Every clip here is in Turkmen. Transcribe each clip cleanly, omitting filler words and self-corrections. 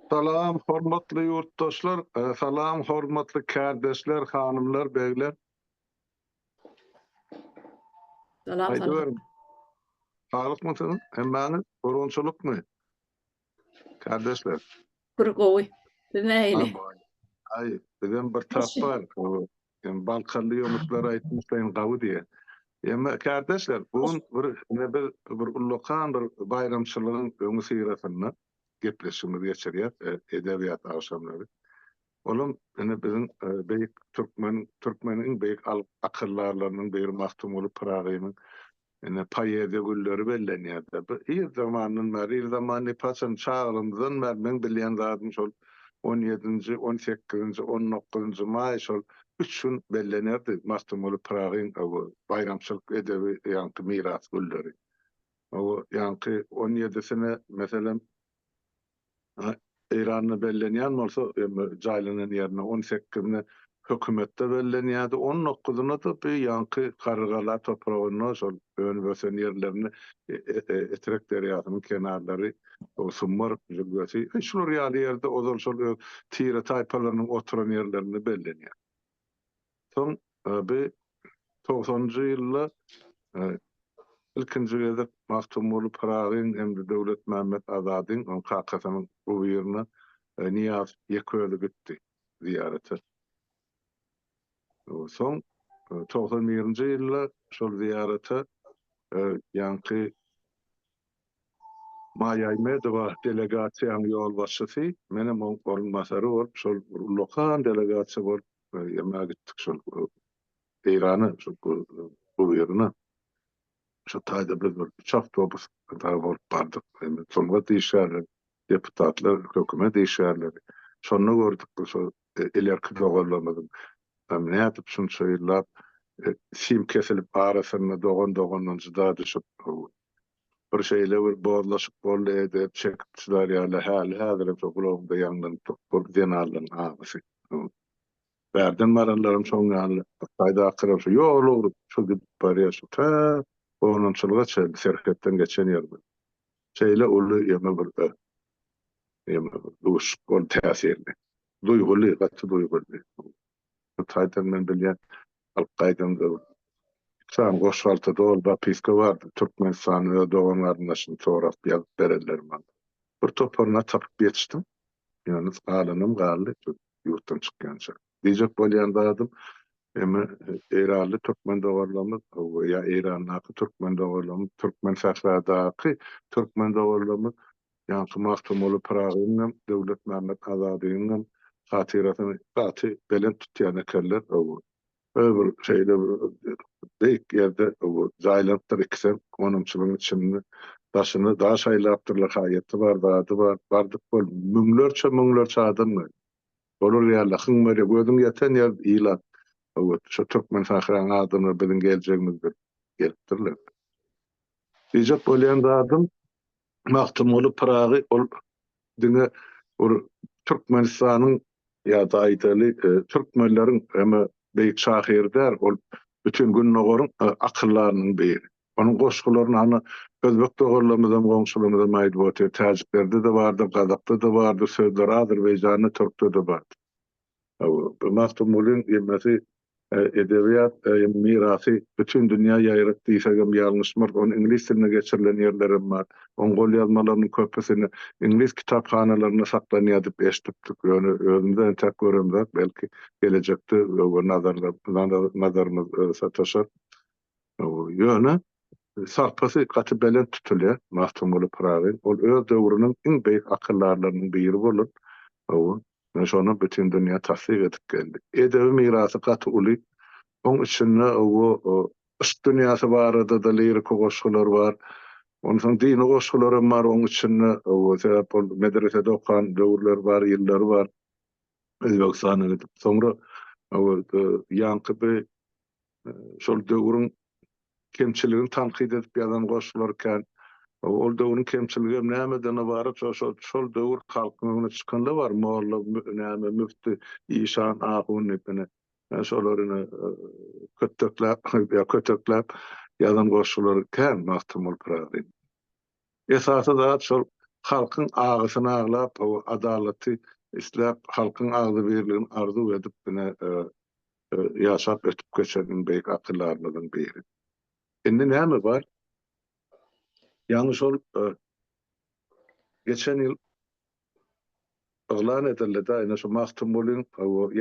Salam hormatly ýurtdaşlar, salam hormatly kärdeşler, hanymlar, begler. Salam salam. Saglykmysyňyz hemmäňiz? Gurgunçylykmy? Kärdeşler. Bir gowy. Siz nähili? Aý, bizem bir tap bar. Hem Balkanly ýomutlar aýtmyşlaýyn gawy diýe. Emma kärdeşler, bu gün bir ine biz bir ullakan bir baýramçylygyň öňüsyrasynda gepleşigimizi geçirýäs, edebiýat agşamlary. Olam ine biziň beýik türkmen, türkmeniň iň beýik akyldarlarynyň biri Magtymguly Pyragynyň ine poeziýa günleri bellenýär-de. Bu ir zamandan bäri, ir zaman diýip haçan çagalygymyzdan bäri meň bilýän zadym şol on ýedinji, on sekizinji, on dokuzynjy maý şol üç gün bellenerdi Magtymguly Pyragyň baýramçylyk edebi ýaňky miras günleri. Hawa, ýaňky on ýedisine, meselem, Eýranda bellenýän bolsa, jaýlanan ýerine, on sekizine hökümetde bellenýärdi, on dokuzyna-da bu ýaňky Garrygala topragynda, şol önüp-ösen ýerlerinde Etrek derýasynyň kenarlary, Summar jülgesi, şular ýaly ýerde ozal şol öz tire-taýpalarynyň oturan ýerlerinde bellenýär. Soň bu togsanynjy ýylda ilkinji gezek Magtymguly Pyragyň hem-de Döwletmämmet Azadyň, onuň kakasynyň gubyryna Nyýazow ýeke özi gitdi zyýarata. Soň 91-nji ýylda şol zyýarata ýaňky Maýa Aýmedowa delegasiýanyň ýolbaşçysy, menem oň orunbasary bolup, şol bir ullakan delegasiýa bolup ýa gitdik şol Eýrana, şol gubyryna. Şo taýda biz bir üç awtobus dagy bolup bardyk. Sungat işgärleri, deputatlar, hökümet işgärleri. Şonda gördük biz şol ilerki doganlarymyzyň nädip şunça ýyllap sim kesilip arasynda dogan dogandan jyda düşüp, Bir şeýle bir bozlaşyk boldy edep çekip çydar ýaly häli-häzirem şo gulagymda ýaňlanyp dur bul zenanlaryň agysy. Bärden baranlaram şoň ýaly Hytaýdakylaram şo ýol ugry şo gidip barýar şo tä gonamçylyga çenli serhetden geçen ýerde. Şeýle uly ýene bir ýene bir duşuşyk boldy täsirli. Duýguly gaty duýguly. Şu taýdan men bilýän, alyp gaýdamda bir iki sany goşhalta doly zapiska bardy. Türkmenistanda öz dogan-garyndaşyny sorap ýazyp berenler maňa. Bir toparyna tapyp ýetişdim. Ýöne galanam galdy ýurtdan çykýança. Diýjek bolýan zadym, eme eýranly türkmen doganlarymyz ýa Eýrandaky türkmen doganlarymyz, Türkmensähradaky türkmen doganlarymyz Ýaňky Magtymguly Pyragynyňam, Döwletmämmet Azadynyňam hatyrasyny gaty belent tutýan ekenler. Öý bir şeýle bir beýik ýerde jaýlanypdyr ikisem, gonamçylygyň içinde. Daşyny daş aýlapdyrlar, haýaty bar, zady bar. Bardyk bol, müňlerçe-müňlerçe adam geldi. Olar ýaly hyň berýär, gözüň ýeten ýer ilat. Şo türkmen sähraň adamlary biziň geljegimiz diýip gelipdirler. Diýjek bolýan zadym, Magtymguly Pyragy ol diňe bir Türkmenistanyň ýa-da aýdaly türkmenleriň hem beýik şahyry däl, ol bütin Gündogaryň akyldarynyň biri. Onuň goşgularyny hany özbek doganlarymyzam, goňşularymyzam aýdyp otyr, täjiklerde-de bardyr, gazakda-da bardyr sözler, azerbaýjanda, türkde-de bardyr. Magtymgulyň emmesi edebiýat mirasy bütin dünýä ýaýrat diýsegem ýalňyşmarys. Ony iňlis diline geçirilen ýerlerem bar. Oň golýazmalarynyň köpüsini iňlis kitaphanalarynda saklanýar diýip eşidipdik. Ýöne özümiz entäk göremzok. Belki gelejekde nazarymyz sataşar. Ýöne sarpasy gaty belent tutulýar Magtymguly Pyragyň. Ol öz döwrüniň iň beýik akyldarlarynyň biri bolan. Ine şony bütin dünýä tassyk edip geldi. Edebi mirasy gaty uly. Oň içinde yşk dünýäsi barada-da liriki goşgular bar. Onsoň dini goşgular hem bar oň içinde. Sebäp ol medresede okan döwürleri bar, ýyllary bar. Özbegistana gidip. Soňra ýaňky bir şol döwrüň kemçiligini tankyt edip ýazan goşgulary kän. Ol döwrüň kemçiligi hem nämeden ybarat? Şol şol şol döwür halkyň öňüne çykanda bar, molla, näme, müfti, işan, ahun diýip ine, şolar ine kötekläp ýa kötekläp ýazan goşgulary kän Magtymguly Pyragynyň. Esasy zat şol. Halkyň agysyny aglap, hawa, adalaty isläp, halkyň agzybirligini arzuw edip, ine, ýaşap ötüp geçen iň beýik akyldarymyzyň biri. Indi näme bar? Ýaňy şol geçen ýyl yglan edildi-de, ine şu Magtymgulyň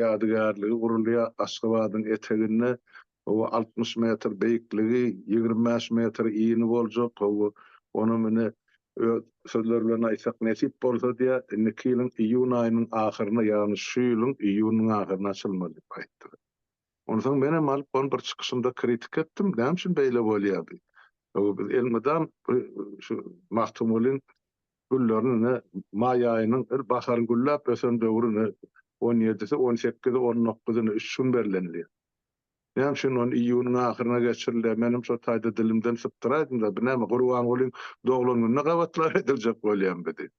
ýadygärligi gurulýar Aşgabadyň eteginde, hawa, 60 metr beýikligi, 25 metr ini boljak, hawa, onam ine öz sözleri bilen aýtsak, nesip bolsa diýýär, indiki ýylyň iýun aýynyň ahyryna, ýagny şu ýylyň iýunyň ahyryna açylmaly diýip aýtdylar. Onsoň menem alyp ony bir çykyşymda kritika etdim, näme üçin beýle bolýar diýip. Hawa, biz elmydam şu Magtymgulyň güllerini ine maý aýynyň il baharyň gülläp ösen döwri ine on ýedisi, on sekizi, on dokuzy ine üç gün bellenilýär. Näme üçin ony iýunyň ahyryna geçirilýär? Menem şo taýda dilimden sypdyraýdym-da, bu näme Gurbangulyň doglan gününe gabatlap ediljek bolýarmy diýip.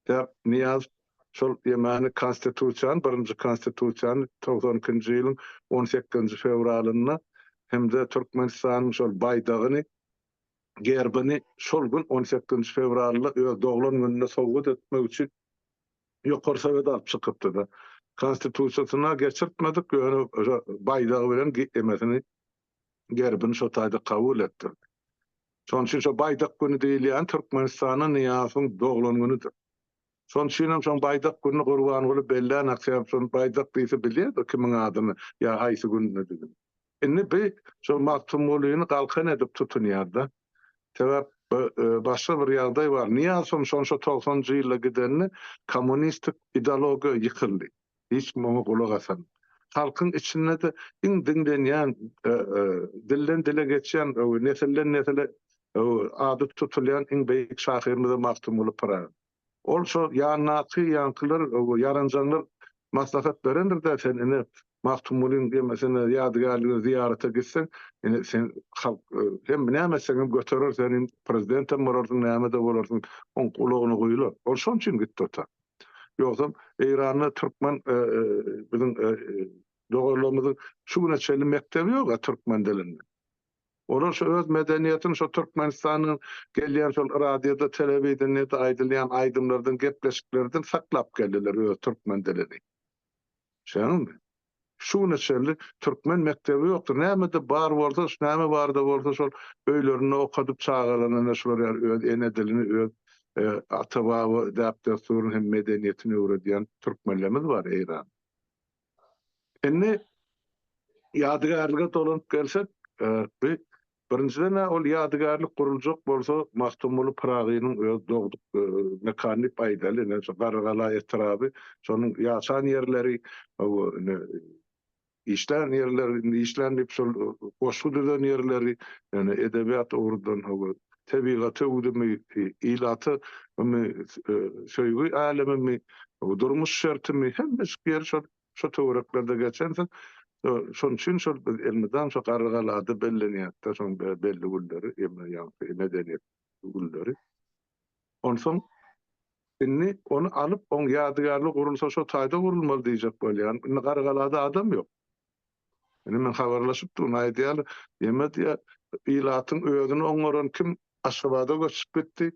Sebäp Nyýazow şol ýemany konstitusiýany, birinji konstitusiýany 92-nji ýylyň on sekizinji fewralynda hem-de Türkmenistanyň şol baýdagyny, gerbini şol gün on sekizinji fewralda öz doglan gününde sowgat etmek üçin Ýokary Sowet alyp çykypdy-da. Konstitusiýasyna geçirtmedik, ýöne baýdagy bilen emesini, gerbini şo taýda kabul etdirdi. Şonuň üçin şo Baýdak güni diýilýän Türkmenistanda Nyýazowyň doglan günüdir. Şonuň üçin hem şoň Baýdak gününi Gurbanguly bellän sebäp şony Baýdak diýse bilýär-de kimiň adyny ýa haýsy gününidigini. Indi bi şo Magtymgulyny galkan edip tutunýar-da. Sebäp başga bir ýagdaý bar. Nyýazowam şonça togsanjy ýylda gidende kommunistik ideologiýa ýykyldy. Hiç kim oňa gulak asanok. Halkyň içinde-de iň diňlenýän, dilden-dile geçýän, nesilden-nesile ady tutulýan iň beýik şahyrymyz Magtymguly Pyragy. Ol şo ýanyndaky ýaňkylar, ýaranjaňlar maslahat berendir-dä, sen ine Magtymgulyň ýemesine, ýadygärligine zyýarata gitseň, ine sen halk hem näme etseň hem göterer seni, prezidentem bolarsyň, näme-de bolarsyň, oň gulagyna guýular. Ol şoň üçin gitdi ota. Ýogsam Eýranda türkmen biziň doganlarymyzyň şu güne çenli mekdebi ýok-a türkmen dilinde. Olar şu öz medeniýetini şo Türkmenistandan gelýän şol radioda, telewideniýede aýdylýan aýdymlardan, gepleşiklerden saklap geldiler öz türkmen dilini. Şeýdemi? Şu güne çenli türkmen mekdebi ýokdur. Näme-de bar bolsa, näme bar-da bolsa şol öýlerinde okadyp çagalaryna ine şular ýaly öz ene dilini, öz ata-baba däp-dessuryny hem medeniýetini öwredýän türkmenlerimiz bar Eýranda. Indi ýadygärlige dolanyp gelsek, bu birinjiden-ä ol ýadygärlik guruljak bolsa Magtymguly Pyragynyň öz dogduk mekany diýip aýdaly, ine şu Garrygala etraby, şonuň ýaşan ýerleri, ine işlän ýerleri, indi işlän diýip şol goşgy düzen ýerleri, ýöne edebiýat ugurdan tebigaty öwdümi, ilata söýgi älemimi, durmuş şertimi, hemmejik ýeri şol şo töwereklerde geçensoň, şonuň üçin şol biz elmydam şo Garrygalada bellenýärdi-de şoň belli günleri, ýagny medeniýet günleri. Onsoň indi ony alyp, oň ýadygärligi gurulsa şo taýda gurulmaly diýjek bolýan. Indi Garrygalada adam ýok. Indi men habarlaşyp durun, aýdýarlar, ýeme diýýär, ilatyň özüni oňaran kim Aşgabada göçüp gitdi,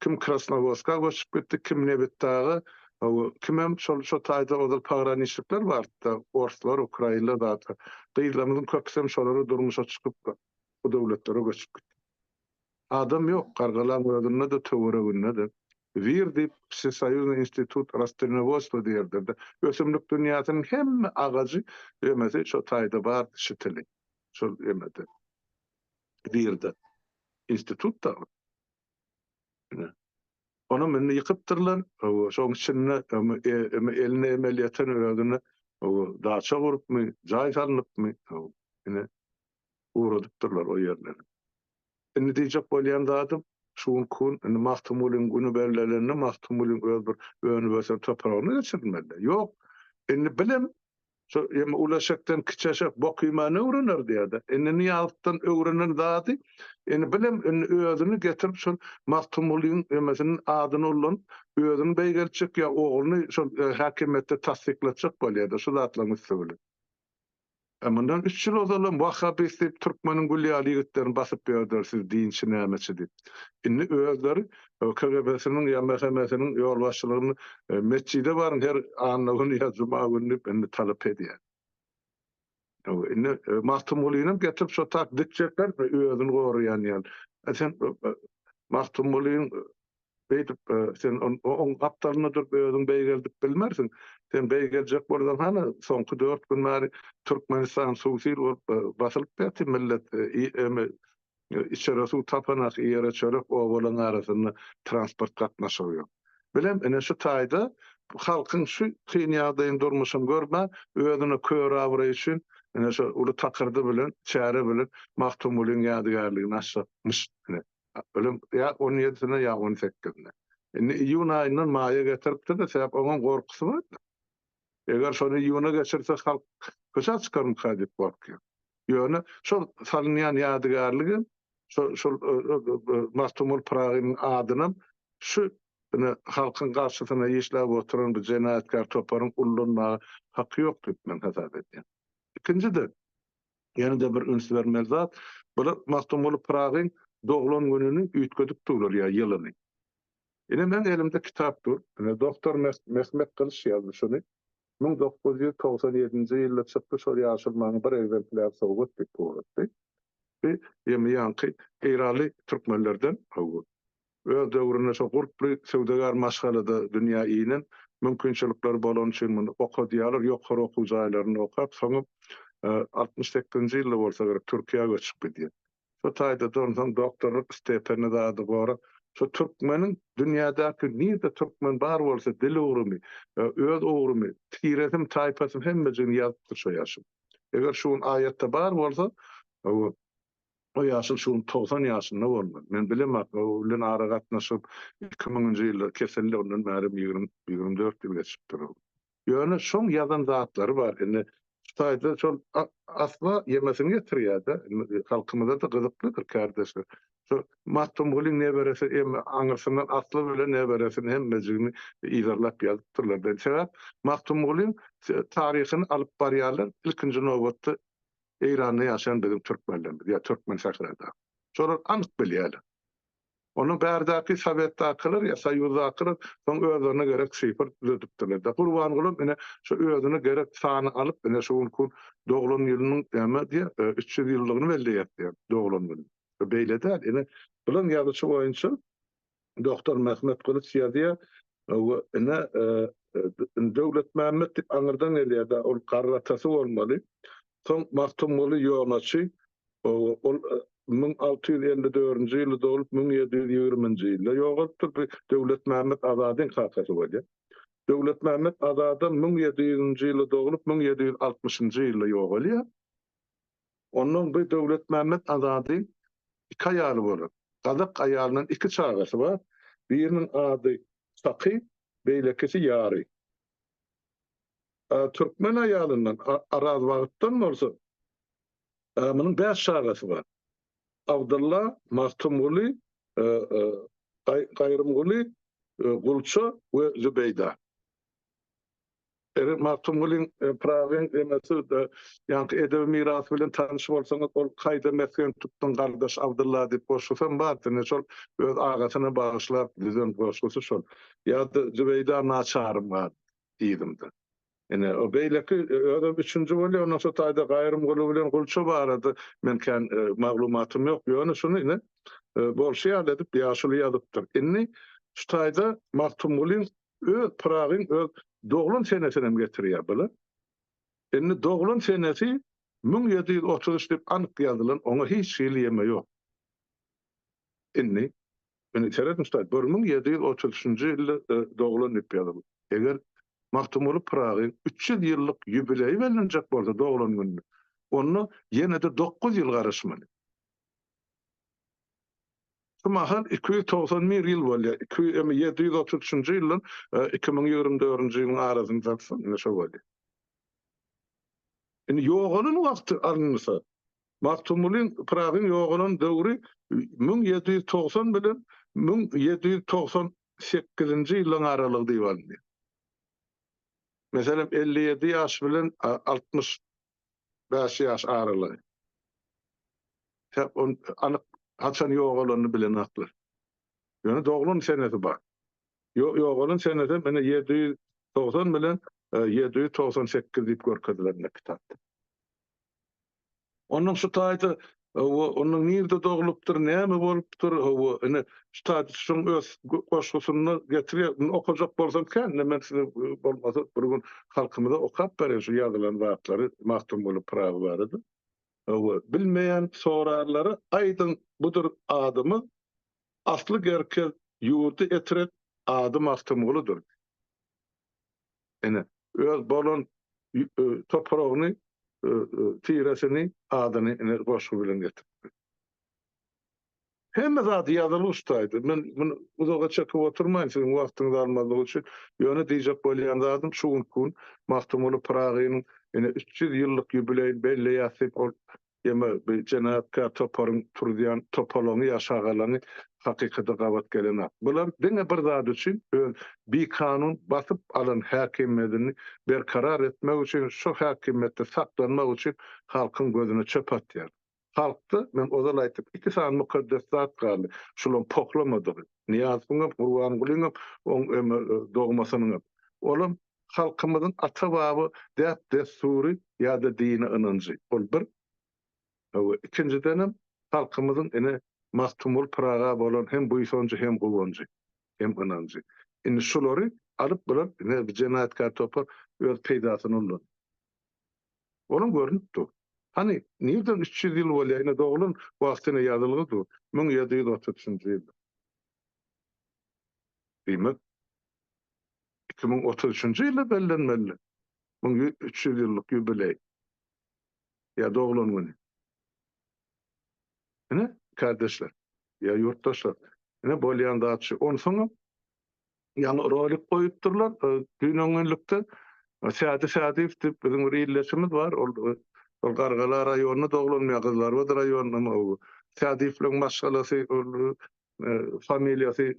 kim Krasnowodska göçüp gitdi, kim Nebitdaga, hawa, kimem şol şo taýda ozal pograniçnikler bardy-da, orslar, ukrainler zatlar. Gyzlarymyzyň köpüsem şolara durmuşa çykyp, bu döwletlere göçüp gitdi. Adam ýok, Gargalaň özünde-de, töwereginde-de. Wir diýip, Wsesoýuznyý institut rastlinowodstwa diýerler-de, ösümlik dünýäsiniň hemme agajy, emesi şo taýda bar, şitili. Şol emede, Wirde. Institut-da ol. Ine. Onam indi ýykypdyrlar. Şoň içinde eline emel ýeten özüne daça gurupmy, jaý salnypmy, ine, ugradypdyrlar o ýerlere. Indi diýjek bolýan zadym, şu günki gün indi Magtymgulyň güni bellenende Magtymgulyň öz bir önüp-ösen topragyna geçirilmeli. Ýok. Indi bilem şo ýeme uly eşekden kiçi eşek bok iýmäni öwrener diýýär-de. Indi Nyýazowdan öwrenen zady indi bilem indi özüni getirip şol Magtymgulyň ýemesiniň adyny ullanyp özüni beýgeltjek ýa ogluny şol häkimiýetde tassyklatjak bolýar-da şu zatlaryň üsti bilen. E mundan üç ýyl ozalam wahhabist diýip türkmeniň gül ýaly ýigitlerini basyp ýördüler siz dinçi nämeçi diýip. Indi özleri KGB-siniň ýa MHM-siniň ýolbaşçylygynda metjide baryň her anna güni ýa juma güni diýip indi talap edýär. Indi Magtymgulynam getirip şo tak dikjekler özüni goraýan ýaly. Sen Magtymgulyň Beýdip, sen oň gapdalynda durup özüňi beýgeldip bilmersiň. Sen beýgeljek bolsaň hany, soňky dört gün bäri Türkmenistan suw-sil bolup basylyp ýatyr millet içere suw tapanak, iýere çörek obalaryň arasynda transport gatnaşygy ýok. Bilem ine şu taýda halkyň şu kyn ýagdaýyny durmuşyny görmän özüne kör abraý üçin ine şu uly takyrdy bilen çäre bilen Magtymgulyň ýadygärligini açjakmyş ine. Ölüm ýa on ýedisine ýa on sekizine. Indi iýun aýyndan maýa getiripdir-de, sebäp oňam gorkusy bar-da. Eger şony iýuna geçirse halk köçä çykarmyka diýip gorkýar. Ýöne şol salynýan ýadygärligem, şol şol Magtymguly Pyragynyň adynam şu ine halkyň garşysyna işläp oturan bu jenaýatkär toparyň ullanmaga haky ýok diýip men hasap edýän. Ikinjiden, Ýene-de bir üns bermeli zat, bular Magtymguly Pyragyň doglan gününi üýtgedip durlar ýa ýylyny. Ine meň elimde kitap dur. Ine doktor Mehmet Gylyç ýazdy şuny. 1997-nji ýylda çykdy, şol ýaşuly maňa bir egzemplýar sowgat diýip ugratdy. Bu ýemi ýaňky eýranly türkmenlerden. Öz döwründe şo gurply söwdagär maşgalada dünýä inen, mümkinçilikleri bolany üçin muny okadýarlar, ýokary okuw jaýlarynda okap, soňam 68-nji ýylda bolsa gerek Türkiýä göçüp gidýär. Şo taýda-da onsoň doktorlyk stepenini zady gorap, şo türkmeniň dünýädäki nirde türkmen bar bolsa dil ugrumy, öz ugrumy, tiresimi, taýpasyny hemmejigini ýazypdyr şo ýaşuly. Eger şu gün aýatda bar bolsa, O ýaşul şu gün 90 ýaşynda bolmaly. Men bilemok, o bilen aragatnaşyp 2000-nji ýylda kesildi, ondan bärem 20, 24 ýyl geçipdir. Ýöne şoň ýazan zatlary bar. Indi şu taýda şol asla ýemesini getirýär-de. Indi halkymyza-da gyzyklydyr kärdeşler. Şu Magtymgulyň neberesi em aňyrsyndan asly bilen neberesini hemmejigini yzarlap ýazypdyrlar. Sebäp Magtymgulyň taryhyny alyp barýarlar ilkinji nobatda Eýranda ýaşaýan biziň türkmenlerimiz ýa türkmen sährada. Şolar anyk bilýärler. Ondan bärdäki sowetdakylar ýa soýuzdakylar soň özlerine gerek sifr düzedipdirler-de. Gurbangulam ine şu özüne gerek sany alyp ine şu günki doglan ýylynyň näme diýýär 300 ýyllygyny belleýär diýýär doglan gününi. Beýle däl. Ine bulan ýazyşy boýunça Doktor Mehmet Gylyç ýazýar we ine Döwletmämmet diýip aňyrdan gelýär-de, ol garry atasy bolmaly. Soň Magtymguly Ýonaçy, ol 1654-nji ýylda doglup, 1720-nji ýylda ýogalypdyr. Bu Döwletmämmet Azadyň kakasy bolýar. Döwletmämmet Azadam 1700-nji ýylda doglup, 1760-njy ýylda ýogalýar. Ondan bu Döwletmämmet Azady iki aýaly bolan. Gazak aýalyndan iki çagasy bar. Biriniň ady Saky, beýlekisi Ýary. Türkmen aýalyndan Arazbagytdan bolsa munuň bäş çagasy bar. Abdylla, Magtymguly, Gaýrymguly, Gulça we Zübeýda. Eger Magtymgulyň, Pyragyň emesi, ýaňky edebi mirasy bilen tanyş bolsaňyz, ol Kaýda mesgen tutduň gardaş Abdylla diýip goşgusam bar. Ine şol öz agasyna bagyşlap düzen goşgusy şol. Ýa-da Zübeýda naçarym galdy yzymda. Ine o beýleki özem üçünji bolýar. Ondan şo taýda Gaýrymguly bilen Gulça barada men kän maglumatym ýok. Ýöne şuny ine bolşy ýaly edip ýaşuly ýazypdyr. Indi şu taýda Magtymgulyň Öz Pyragyň öz doglan senesinem getirýär bular. Indi doglan senesi 1733 diýip anyk ýazylan, oňa hiç hili ýeme ýok. Indi, indi serediň şu 1733-nji ýylda e, doglan diýip ýazylan. Eger Magtymguly Pyragyň 300 ýyllyk ýubileýi bellenjek bolsa doglan gününe, onda ýene-de 9 ýyl garaşmaly. Şu mahal 291 ýyl bolýar. 733-nji ýyldan 2024-nji ýylyň arasyny tapsaň, ine şo bolýar. Indi ýogalan wagty alynsa, Magtymgulyň Pyragyň ýogalan döwri 1790 bilen 1798-nji ýylyň aralygy diýip alynýar. Meselem, 57 ýaş bilen 60. bäş ýaş aralygy. Ol anyk haçan ýogalanyny bilenoklar. Ýöne doglan senesi bar. Ýogalan senesi ine 790 bilen 798 diýip görkezilen kitapda. Ondan şu taýda hawa, ondan nirde doglupdyr, näme bolupdyr, hawa, ine, şu taýda şuň öz goşgusynda getirýär. Muny okajak bolsam kän, ine men size bolmasa bir gün halkymyza okap bereýin şu ýazylan zatlary Magtymguly Pyragy barada. Hawa, bilmeýän sorarlara aýdyň budur adymyz, asly Gerkez, ýurdy Etrek, ady Magtymgulydyr. Ine, öz bolan topragyny, tiresini, adyny ine goşgy bilen getiripdir. Hemme zady ýazylyp uçdaýdy. Men muny uzaga çekip oturmaýyn siziň wagtyňyzy almazlyk üçin. Ýöne diýjek bolýan zadym şu günki gün Magtymguly Pyragynyň ine 300 ýyllyk ýubileýini belleýäs diýip ol Emma bu jenaýatkär toparyň turuzýan topalaňy ýa şagalaňy hakykata gabat gelenok. Bular diňe bir zat üçin, öz bikanun basyp alan häkimiýedini berkarar etmek üçin, şo häkimiýetde saklanmak üçin halkyň gözüne çöp atýar. Halkda, men ozal aýtdym, iki sany mukaddes zat galdy, şulaň pohlamadygy, Nyýazowyňam, Gurbangulyňam, oň dogmasynyňam. Olam Halkymyzyň ata-baba däp-dessury ýa-da dini ynanjy, ol bir. Hawa, ikinjidenem, halkymyzyň ene Magtymguly Pyraga bolan hem buýsanjy, hem guwanjy, hem ynanjy. Indi şulary alyp bular, ine, bu jenaýatkär topar öz peýdasyna ullanýar. Olam görnüp dur. Hany, nirden 300 ýyl bolýar, ine, doglan wagty ine ýazylgy dur, 1733-nji ýylda. Diýmek, 2033-nji ýylda bellenmeli. 1300 ýyllyk ýubileý. Ýa doglan güni. Ine, kardeşler, ýa ýurtdaşlar, ine bolýan zat şu. Onsoňam ýaňy rolik goýupdyrlar, düýn öňňinlikde Sädi Sädiýew diýip biziň bir ildeşimiz bar, ol ol Gargala raýonynda doglan ýa Gyzylarbat raýonynda Sädiýewleriň maşgalasy ol familiýasy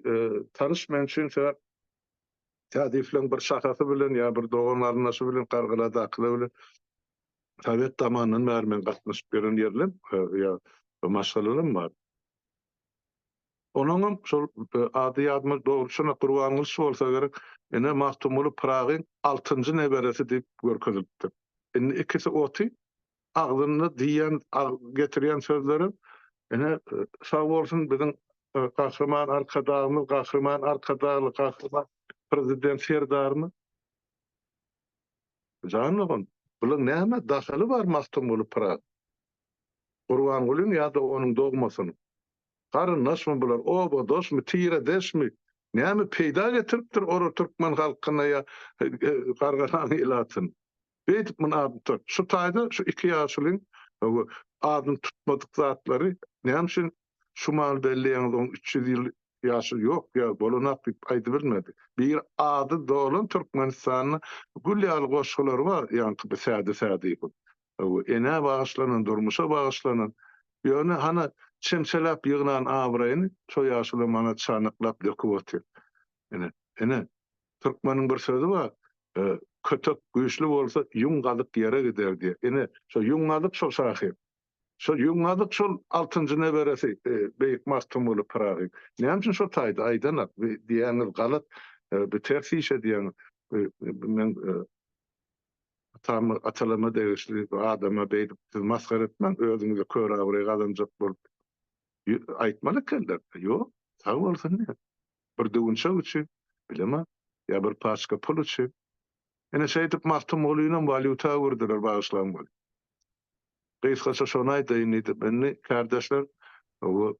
tanyş men üçin sebäp Täzifleň bir şahasy bilen ýa bir dogan garyndaşy bilen Gargaladakylar bilen sowet zamanyndan bäri men gatnaşyp ýören ýerlem ýa maşgalalarym bar. Onuňam şol ady ýadyma dogry düşenok Gurbangylyç bolsa gerek ine Magtymguly Pyragyň altynjy neberesi diýip görkezilipdir. Indi ikisi oty agzynda diýýän getirýän sözleri ine sag bolsun biziň Gahryman Arkadagymyz Gahryman Arkadagly Gahryman Prezident Serdarymyz Jan dogan bulaň näme dahyly bar Magtymguly Pyragy Gurbangulyň ýa-da onuň dogmasynyň garyndaşmy bular obadaşmy tiredeşmi näme peýda getiripdir olar türkmen halkyna ýa Gargalanyň ilatyna Beýdip muny adyny tut. Şu taýda şu iki ýaşulyň adyny tutmadyk zatlary näme üçin şu mahaly belleýäňiz oň 300 ýyl ýaşy ýok ýa bolanok diýip aýdybilmedi. Bir ady dolan Türkmenistanda gül ýaly goşgulary bar ýaňky bu Sädi Sädiýewiň. Enä bagyşlanan, durmuşa bagyşlanan. Ýöne hana çemçeläp ýygnan abraýyny şo ýaşuly mana çanaklap döküp otyr. Ine, ine Türkmeniň bir sözi bar, Kötek güýçli bolsa, ýüň gazyk ýere gider diýýär. Ine, şo ýüň gazyk şol şahyr. Şol ýüň gazyk şol altynjy neberesi beýik Magtymguly Pyragy. Näme üçin şo taýda aýdanak, bi diýýäňiz galat, bi ters iş edýäňiz. Meň atama, atalama degişli bu adama beýdip siz masgara etmäň, özüňize kör abraý gazanjak bolup aýtmaly ekenler. Ýok, sag bolsun diýýär. Bir düwünçek üçin, bilemok, ýa bir paçka pul üçin. Ine şeýdip Magtymgulynam walýuta öwürdiler, bagyşlaň weli. Gysgaça şony aýdaýyn diýdim. Indi kärdeşler, bu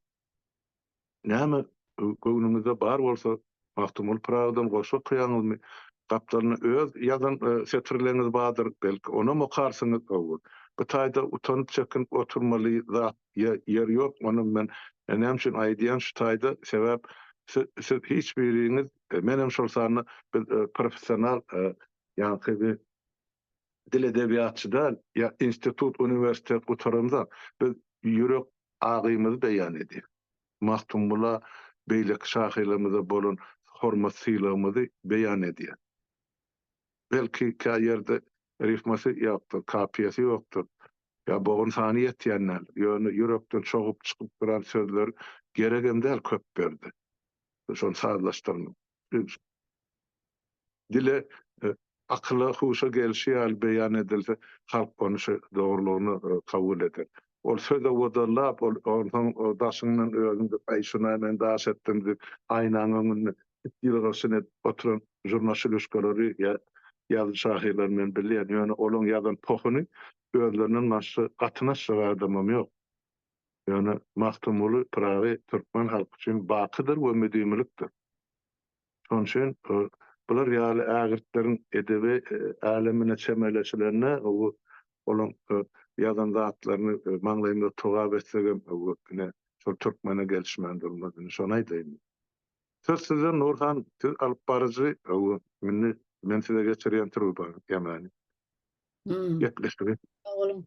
näme göwnüňizde bar bolsa Magtymguly Pyragydan goşgy okaýaňyzmy? Gapdalynda öz ýazan setirleriňiz bardyr, belki onam okarsyňyz. Bu taýda utanyp-çekinip oturmaly zat ýer ýok, ony men näme üçin aýdýan şu taýda, sebäp siz hiç biriňiz, menem şol sanda biz professional ýaňky bir dil edebiýatçy däl, ýa institut, uniwersitet gutaramzok, biz ýürek agymyzy beýan edýäs. Magtymgula, beýleki şahyrlarymyza bolan hormat-sylagymyzy beýan edýäs. Belki kä ýerde rifmasy ýokdur, kapiýasy ýokdur. Ýa bogun sany ýetýän däl. Ýöne ýürekden çogup çykyp duran sözler geregem däl köp ýerde. Şony sazlaşdyrmak. Dile, akyla, huşa gelşi ýaly beýan edilse, halk ony şu dogrulygyna kabul eder. Ol söz owadanlap, ol onsoň daşyňdan özüň diýip, aý şuna men daş etdim diýip, aýnaň öňünde it ýylgyryşyny edip oturan žurnaşiluşkalary ýa ýazyjy-şahyrlary men bilýän. Ýöne olaň ýazan pohuny özlerinden başga gatynaşjak adamam ýok. Ýöne Magtymguly Pyragy türkmen halky üçin bakydyr we müdimilikdir. Şonuň üçin bular ýaly ägirtleriň edebi älemine çemeleşilende, olaň ýazan zatlaryny maňlaýymyza togap etsegem, ine, şol türkmene gelişmän durmaz. Ine, şony aýdaýyn. Söz sizde, Nurhan, siz alyp baryjy, indi men size geçirýän trubany, ýemany. Gepleşigi. Sag boluň.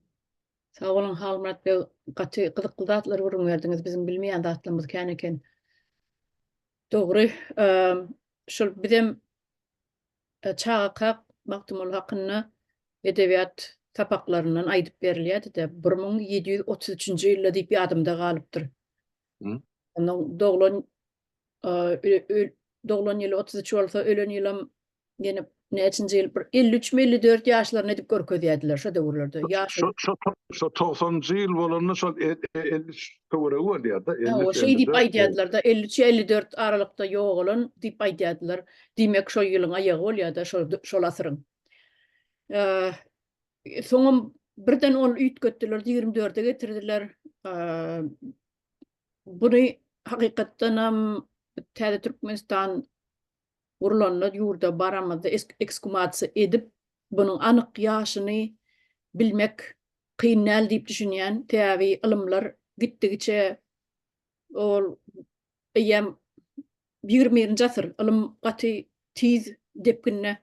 Sag boluň Halmyrat beg, gaty gyzykly zatlar gürrüň berdiňiz, biziň bilmeýän zatlarymyz kän eken. Dogry. Şol bizem çagakak Magtymguly hakynda edebiýat sapaklaryndan aýdyp berilýärdi-de, 1733-nji ýylda diýip ýadymda galypdyr. Onuň doglan doglan ýyly 33 bolsa, ölen ýylam Ýene näçinji ýyl bir 53 mi 54 ýaşlaryny edip görkezýärdiler şo döwürlerde. Ýaş Şo şo şo 90-njy ýyl bolanda şol 53 töweregi bolýar-da. Hawa, şeý diýip aýdýardylar-da, 53 ýa 54 aralykda ýogalan diýip aýdýardylar. Diýmek, şo ýylyň aýagy bolýar-da, şol şol asyryň. Soňam birden ony üýtgetdiler, 24-e getirdiler. Buny hakykatdanam Täze Türkmenistan gurlanda ýurda baramyzda eksgumasiýa edip, bunuň anyk ýaşyny bilmek kyn däl diýip düşünýän. Sebäbi ylymlar gitdigiçe ol eýýäm ýigrimi birinji asyr, ylym gaty tiz depginde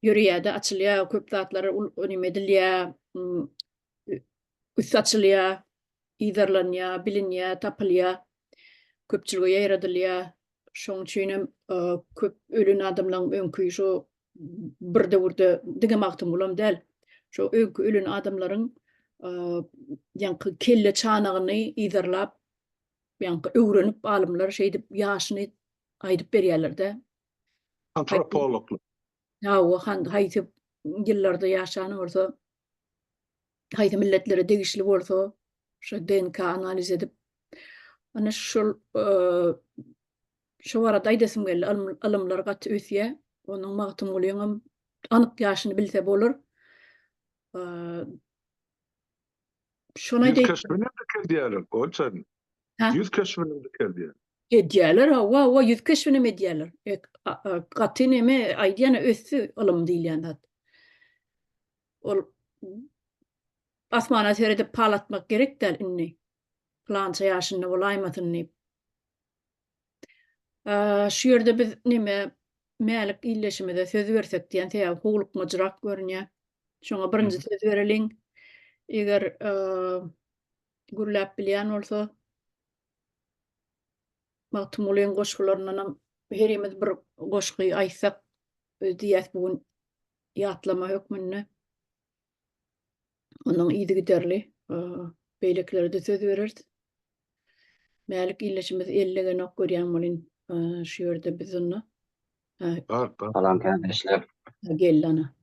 ýöreýär-de, açylýar, köp zatlar neme edilýär, üsti açylýar, yzarlanýar, bilinýär, tapylýar, köpçülige ýaýradylýar. Şoň üçin hem köp ölen adamlaryň öňki şo bir döwürde diňe Magtymgulam däl, şo öňki ölen adamlaryň ýaňky kelle çanagyny yzarlap, ýaňky öwrenip alymlar şeýdip ýaşyny aýdyp berýärler-de. Antropologlar. Hawa, haýsy ýyllarda ýaşan bolsa, haýsy milletlere degişli bolsa, şo DNK analiz edip, ana şol şo barada aýdasym geldi. Ylymlar gaty ösýär. Onuň Magtymgulyňam anyk ýaşyny bilse bolar. Şony aýdaýyn. Ýüz keşbini dikeldýärler, Golçan. Ýüz keşbini dikeldýär. Edýärler, hawa, hawa, ýüz keşbinem edýärler. Gaty neme aýdýan ösdi ylym diýilýän zat. Ol asmana seredip pal atmak gerek däl indi. Pylança ýaşynda bolaýmasyn diýip. Şu ýerde biz neme Mälik ildeşimize söz bersek diýen sebäbi howlukmajrak görünýär. Şoňa birinji söz bereliň. Eger gürläp bilýän bolsa Magtymgulyň goşgularyndanam herimiz bir goşgy aýtsak diýýäs bu gün ýatlama hökmünde. Ondan yzygiderli beýlekilere-de söz bereris. Mälik ildeşimiz ellegenok görýän welin şu ýerde biz onda. Bar, bar. Salam kärdeşler. Geldi ana.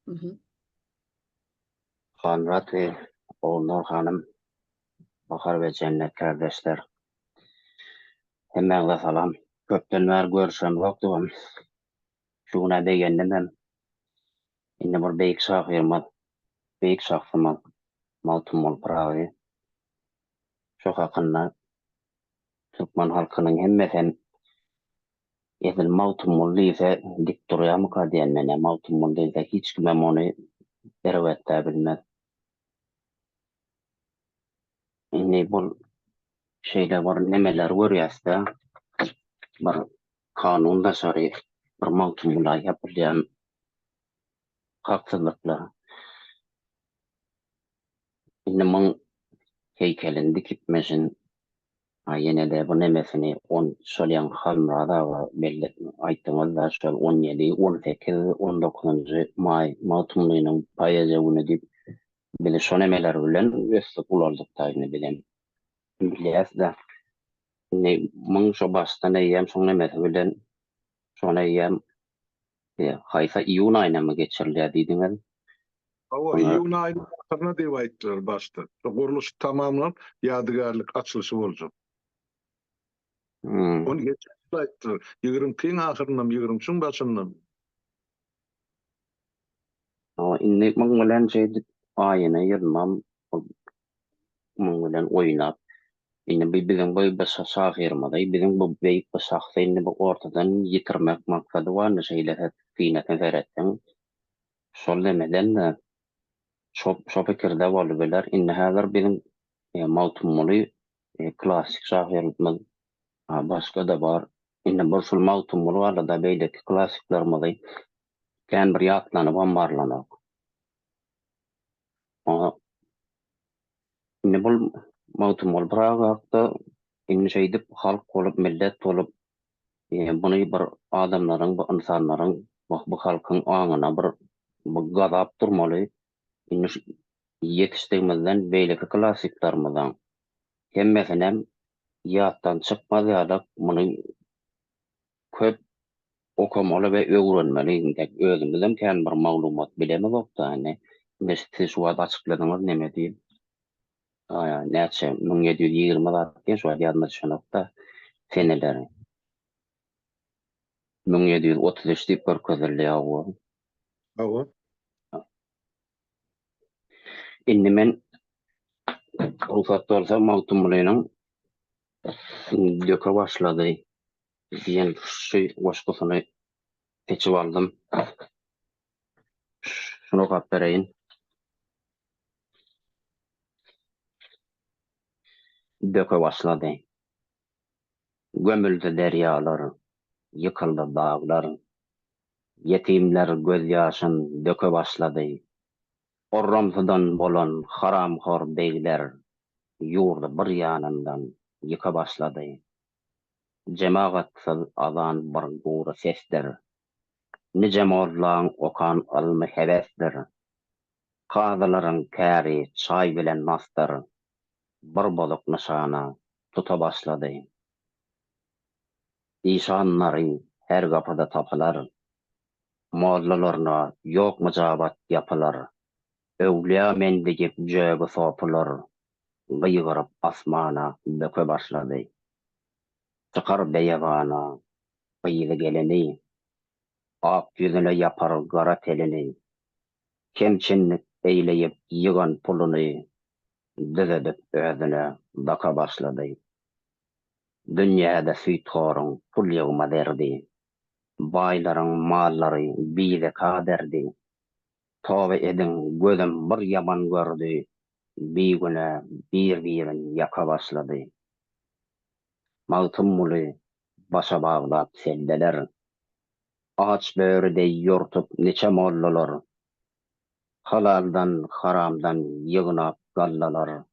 Halmyrat we Ogulnur hanym, Bahar we Jennet kärdeşler. Hemmäňize salam. Köpden bäri görüşemzokdygam. Şu gün-ä begendim hem. Indi bir beýik şahyrymyz, beýik şahsymyz Magtymguly Pyragy şo hakynda türkmen halkynyň hemmesem edil Magtymguly diýse dik durýarmyka diýen men-ä. Magtymguly diýse hiç kimem ony erbetdä bilmez. Indi bul şeýle bir nemeleri görýäs-de, bir kanun daşary bir Magtymgula ýapylýan haksyzlyklar. Indi muň heýkelini dikipmişin, a ýene-de bu nemesini on şol ýaňky Halmyrat aga belli aýtdyňyz-da şol on ýedi, on sekiz, on dokuzynjy maý Magtymgulynyň poeziýa güni diýip. Biz şo nemeler bilen ösdük, ulaldyk-da indi bizem. Bilýäs-de. Indi muň şo başdan eýýäm şoň nemesi bilen şony eýýäm haýsy iýun aýynamy geçirilýär diýdiňiz? Hawa, iýun aýynyň ahyryna diýip aýtdylar başda. Şo gurluşyk tamamlanyp, ýadygärlik açylyşy boljak. Ony geçen ýyl aýtdylar. Ýigrimi ikiň ahyryndamy, ýigrimi üçüň başyndamy? Hawa, indi muň bilen şeýdip aýyny ýylynam muň bilen oýnap, indi bu biziň bu bir şahyrymyzy, biziň bu beýik bir şahsy indi bu ortadan ýitirmek maksady bar indi şeýle synasyna seretseň. Şol nemeden-de şo şo pikirde bolubiler. Indi häzir biziň Magtymguly klassyk şahyrymyz, başga-da bar. Indi bir şul Magtymguly barada beýleki klassyklarymyzy kän bir ýatlanybam barlanok. Oňa indi bul Magtymguly Pyragy hakda indi şeýdip halk bolup, millet bolup, muny bir adamlaryň, bu ynsanlaryň, bu halkyň aňyna bir gazap durmaly. Indi şu ýetişdigimizden beýleki klassyklarymyzyň hemmesinem ýatdan çykmaz ýaly muny köp okamaly we öwrenmeli. Intek özümizem kän bir maglumat bilemizokda indi. Indi siz şu wagt açykladyňyz neme diýip. Näçe 1720 zat diýen şu wagt ýadyma düşenokda seneleri. 1733 diýip görkezildi hawa. Hawa. Indi men rugsat bolsa Magtymgulynyň Döke başlady diýen şu goşgusyny seçip aldym. Şuny okap bereýin. Döke başlady. Gömüldi derýalar, ýykyldy daglar. Ýetimler gözýaşyn döke başlady. Orramsydan bolan haramhor begler ýurdy bir ýanyndan ýyka başlady. Jemagatsyz azan bir gury sesdir. Nije mollaň okan ylmy hebesdir. Kazylaryň käri çaý bilen nasdyr. Bir bozuk nyşana tuta başlady. Işanlary her gapyda tapylar. Mollalaryna ýok myjabat ýapylar. Öwlüýä men diýip jögi sopular. Gygyryp asmana böke başlady. Çykar beýebana gyzy-gelini, Ak ýüzüne ýapar gara telini. Kemçinlik eýleýip ýygan puluny, Düzedip özüne daka başlady. Dünýäde süýthoryň pul ýygma derdi, Baýlaryň mallary bizeka derdi. Toba ediň, gözüm bir ýaman gördi, Bigünä bir-birin ýaka başlady. Magtymguly başa baglap selleler, Aç böri deý ýortup niçe mollalar, Halaldan, haramdan ýygnap gallalar,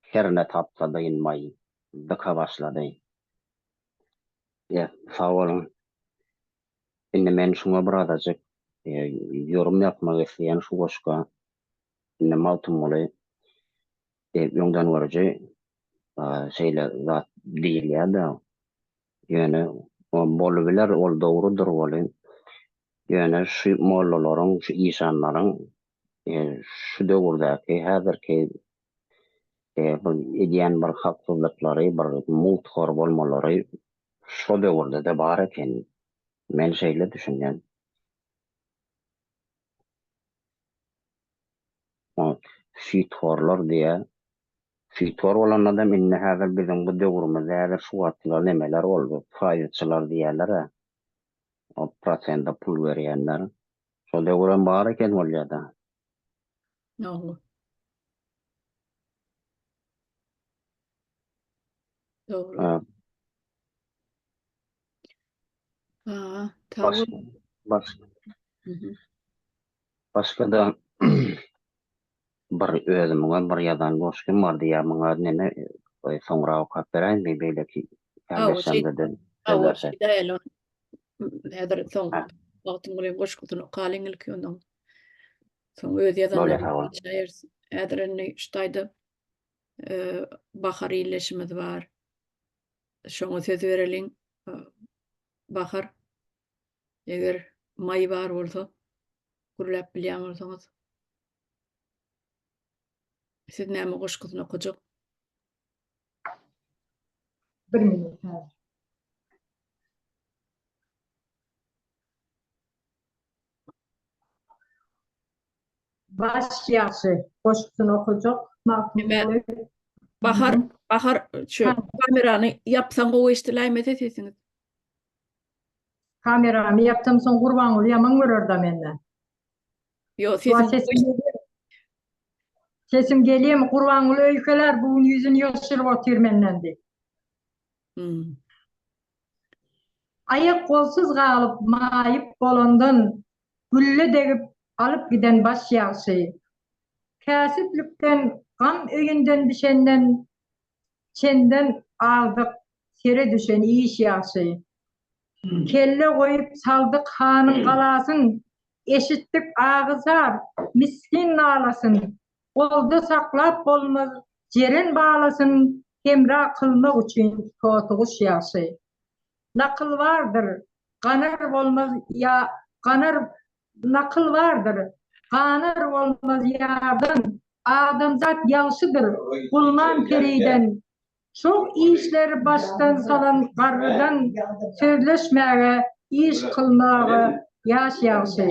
Herne tapsa dynmaý dyka başlady. Ýa, sag boluň. Indi men şuňa birazajyk ýorum ýapmak isleýän şu goşga. Indi Magtymguly öňdengörüji şeýle zat diýilýär-de. Ýöne bolubiler ol dogrudyr welin, ýöne şu mollalaryň, şu işanlaryň şu döwürdäki häzirki bir edýän bir haksyzlyklary, bir mugthor bolmalary şo döwürde-de bar eken. Men şeýle düşünýän. Süýthorlar diýýär. Süýthor bolanadam indi häzir biziň bu döwrümizde häzir şu wagtlar nemeler boldy, paýyzçylar diýýärler-ä. O prosende pul berýänler. Şo döwürem bar eken bolýa-da. Dogry. Dogry. Ha, Baş, baş, başga-da bir özümiňem bir ýazan goşgym bardy ýa muňa neme soňra okap beräýinmi beýleki kärdeşlerimize-de söz bersek. Häzir soň Magtymgulyň goşgusyny okalyň ilki ondan. Soň öz ýazanlaryny geçäýeris. Häzir indi şu taýda Bahar illeşimiz bar. Şoňa söz bereliň. Bahar, eger maý bar bolsa, gürläp bilýän bolsaňyz. Siz näme goşgusyny okajak? Bir minut häzir. Baş ýagşy goşgusyny okajak Magtymguly. Bahar, Bahar şu kamerany ýapsaň gowy eşdiläýmese sesiňiz. Kameramy ýapsam soň Gurbanguly ýaman görer-da menden. Ýok, sesiň Sesim gelýärmi? Gurbanguly öýkelär, bu gün ýüzüni ýaşyryp otyr menden diýip. Hmm. Aýak-golsuz galyp, maýyp bolandan, Gülle degip, alyp giden baş ýagşy. Käsiplikden, gam öýünden bişenden, Çenden agdyk, sere düşen iş ýagşy. Kelle goýup saldyk hanyň galasyn, Eşitdik agy-zar, misgin nalasyn, Golda saklap bolmaz jeren balasyn, Hemra kylmak üçin totyguş ýagşy. Nakyl bardyr, ganar bolmaz ýa ganar Nakyl bardyr, ganar bolmaz ýardan, Adamzat ýagşydyr, gulman periden, Çok işleri başdan salan garrydan Sözleşmäge, iş kylmaga ýaş ýagşy.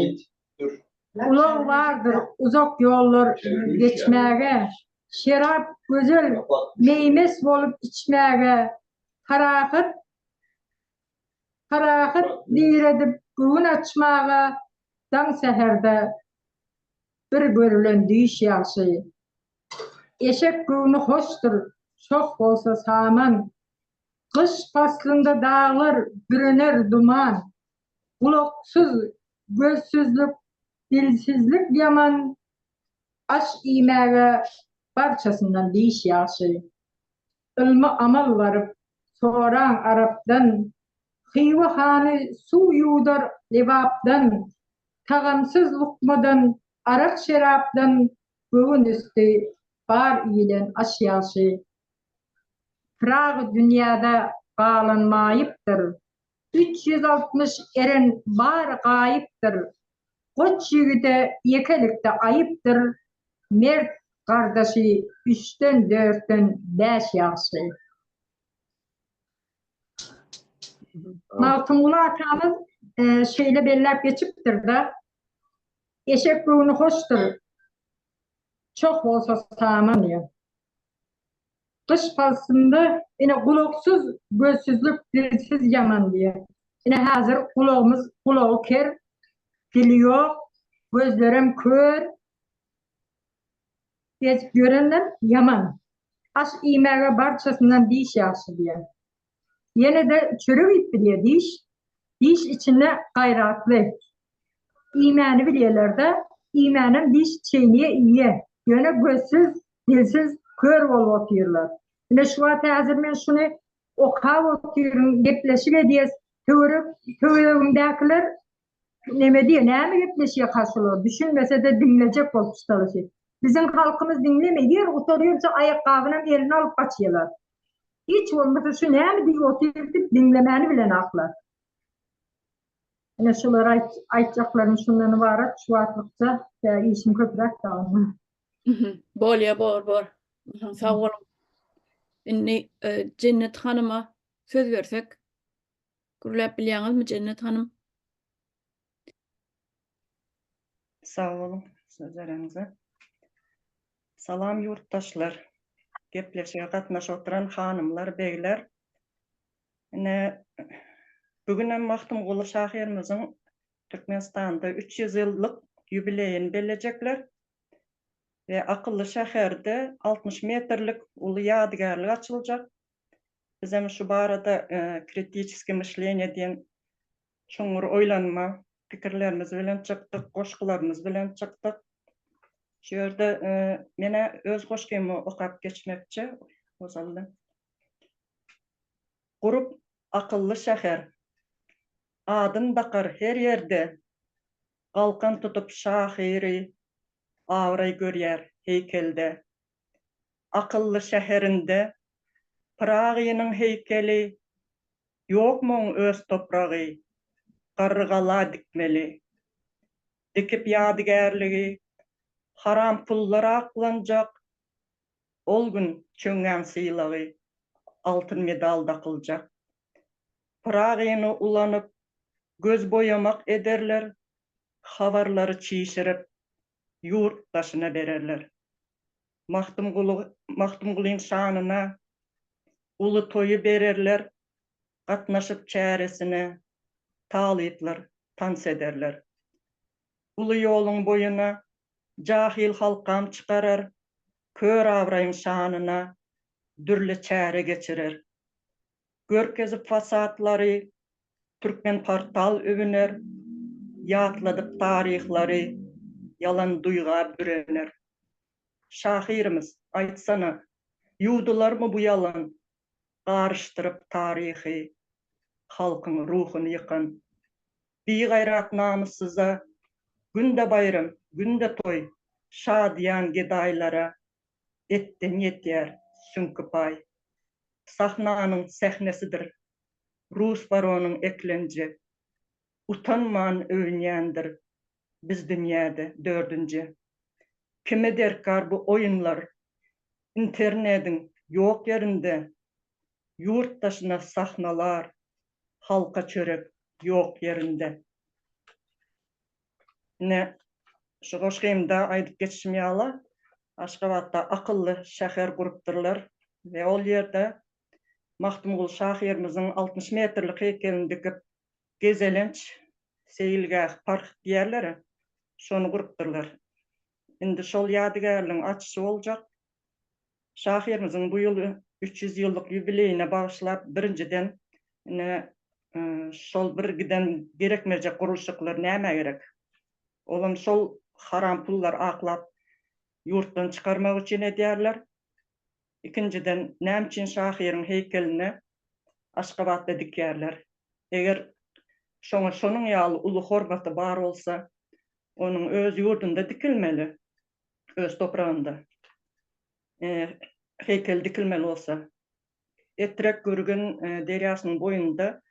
Ulag bardyr uzak ýollar geçmäge, Şerap gözel meý-mes bolup içmäge, Parahat Parahat diredip göwün açmaga Daň säherde bir görülen düýş ýagşy. Eşek göwni hoşdur, çoh bolsa saman. Gyş paslynda daglar bürener duman. Gulaksyz, gözsüzlik, dilsizlik ýaman, Aş iýmäge barçasyndan diş ýagşy. Ylmy amal baryp, soraň arapdan, Hywa hany suw ýuwdar Lebapdan, Tagamsyz lukmadan, arak-şerapdan Göwün üsti bar iýilen aş ýagşy. Pyragy dünýäde galan maýypdyr, 360 eren bary gaýypdyr. Goç ýigide ýekelikde aýypdyr, Mert gardaşy üçden, dörtden bäş ýagşy. Magtymguly atamyz şeýle belläp geçipdir-de, Eşek göwni hoşdur, çoh bolsa saman diýen. Gyş paslynda ine gulaksyz, gözsüzlik, dilsiz ýaman diýen. Ine häzir gulagymyz gulagy ker, dili ýok, gözlerem kör. Gezip ýörenler ýaman. Aş iýmäge barçasyndan diş ýagşy diýen. Ýene-de çörek iýip bilýär diş. Diş içinde gaýratly. Iýmäni bilýärler-de, iýmänem diş çeýneýär, iýýär. Ýöne gözsüz, dilsiz, kör bolup otyrlar. Ine şu wagt häzir men şuny okap otyryn, gepleşik edýäs. Töwerek, töweregimdäkiler neme diýýär, näme gepleşýärka şular, düşünmese-de diňlejek bolup çalyşýar. Biziň halkymyz diňlemeýär, gutarýança aýakgabynam eline alyp gaçýarlar. Hiç bolmasa şu näme diýip otyr diýip diňlemäni bilenaklar. Ine şular aýtjaklarym şundan ybarat şu wagtlykça tä işim köpräk da. Bolýa bor bor. Sag boluň. Indi e, Jennet hanyma söz bersek. Gürläp bilýäňizmi Jennet hanym? Sag boluň söz bereniňize. Salam ýurtdaşlar. Gepleşige gatnaşyp oturan hanymlar, begler. Ine, bu gün hem Magtymguly şahyrymyzyň Türkmenistanda 300 ýyllyk ýubileýini bellejekler we akylly şäherde 60 metrlik uly ýadygärlik açyljak. Bizem şu barada kritiçeskiý myşleniýe diýen çuňňur oýlanma pikirlerimiz bilen çykdyk, goşgularymyz bilen çykdyk. Şu ýerde men-ä öz goşgymy okap geçmekçi ozaldan. Gurup akylly şäher, Adyn dakar her ýerde, Galkan tutup şahyry, Abraý görýär heýkelde. Akylly şäherinde Pyragynyň heýkeli, Ýokmy oň öz topragy, Garrygala dikmeli. Dikip ýadygärligi, Haram pullar aklanjak, Ol gün çöňňäň sylagy, Altyn medal dakyljak. Pyragyny ulanyp, Göz boýamak ederler, Habarlary çişirip, Ýurt daşyna bererler. Magtymguly Magtymgulyň şanyna Uly toýy bererler, Gatnaşyp çäresine, Talyplar tans ederler. Uly ýoluň boýuna Jahyl halkam çykarar, Kör abraýyň şanyna Dürli çäre geçirer. Görkezip fasadlary, Türkmenportal öwüner, Ýatladyp taryhlary, Ýalan duýga bürener. Şahyrymyz, aýtsana, Ýuwdularmy bu ýalan, Garyşdyryp taryhy, Halkyň ruhuny ýykan. Bigaýrat namyssyza, Günde baýram, günde toý, Şadyýan gedaýlara Etden ýetýär süňki paý. Sahnanyň sähnesidir, Rus baronyň eklenji. Utanman öwünýändir, Biz dünýäde dördünji. Kime derkar bu oýunlar, Internediň ýok ýerinde, Ýurt daşyna sahnalar, Halka çörek ýok ýerinde. Ine, şu goşgymda aýdyp geçişim ýaly, Aşgabatda akylly şäher gurupdyrlar we ol ýerde Magtymguly şahyrymyzyň 60 metrlik heýkelini dikip, gezelenç seýilgäh, park diýerler-ä, şony gurupdyrlar. Indi şol ýadygärligiň açyşy boljak. Şahyrymyzyň bu ýyl 300 ýyllyk ýubileýine bagyşlap, birinjiden, ine, şol bir giden gerekmejek gurluşyklar nämä gerek? Olam şol haram pullar aklap ýurtdan çykarmak üçin edýärler. Ikinjiden, näme üçin şahyryň heýkelini Aşgabatda dikýärler? Eger şoňa şonuň ýaly uly hormaty bar bolsa, onuň öz ýurdunda dikilmeli. öz topragynda heýkel dikilmeli bolsa, Etrek Gürgen derýasynyň boýunda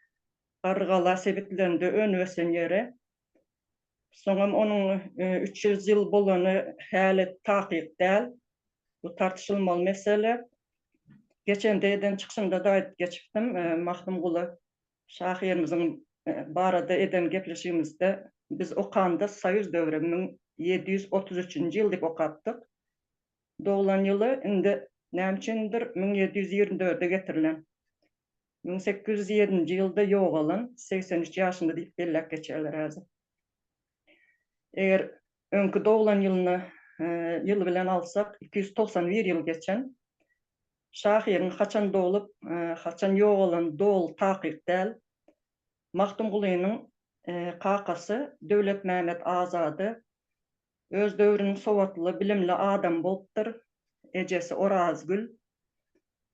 Garrygala sebitlerinde önüp-ösen ýeri. Soňam onuň 300 ýyl bolany häli takyk däl. Bu tartyşylmaly mesele. Geçende eden çykyşymda-da aýdyp geçipdim, Magtymguly Şahyrymyzyň barada eden gepleşigimizde biz okanda soýuz döwri 1733-nji ýyl diýip okapdyk. Doglan ýyly indi näme üçindir 1724-e getirilen. 1807-nji ýylda ýogalan, 83 ýaşynda diýip belläp geçýärler häzir. Eger öňki doglan ýylyny ýyl bilen alsak, 291 ýyl geçen. Şahyryň haçan doglup, haçan ýogalany doly takyk däl. Magtymgulynyň kakasy Döwletmämmet Azady öz döwrüniň sowatly, bilimli adamy bolupdyr. Ejesi Orazgül.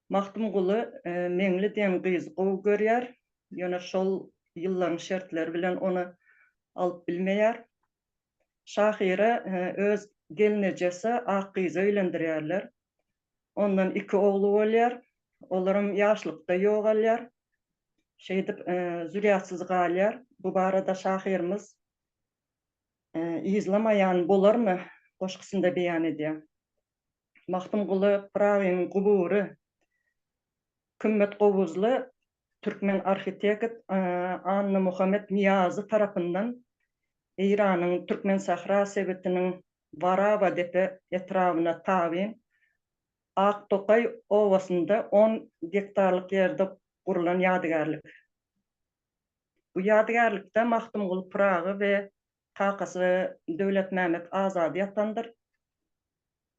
Magtymguly Meňli diýen gyzy gowy görýär, ýöne şol ýyllaryň şertleri bilen ony alyp bilmeýär. Şahyra öz gelnejesi Akgyza öýlendirýärler. Ondan iki ogly bolýar. Olaram ýaşlykda ýogalýar. Şeýdip, zürýatsyz galýar. Bu barada şahyrymyz Yzlamaýan bolarmy goşgusynda beýan edýär. Magtymguly Pyragynyň gubury Kümmet Gowuzly türkmen arhitekt Annamuhammet Nyýazy tarapyndan Eýranyň Türkmensähra sebitiniň Waraba depe etrabyna tabyn Ak tokaý obasynda on gektarlyk ýerde gurlan ýadygärlik. Bu ýadygärlikde Magtymguly Pyragy we kakasy Döwletmämmet Azady ýatandyr.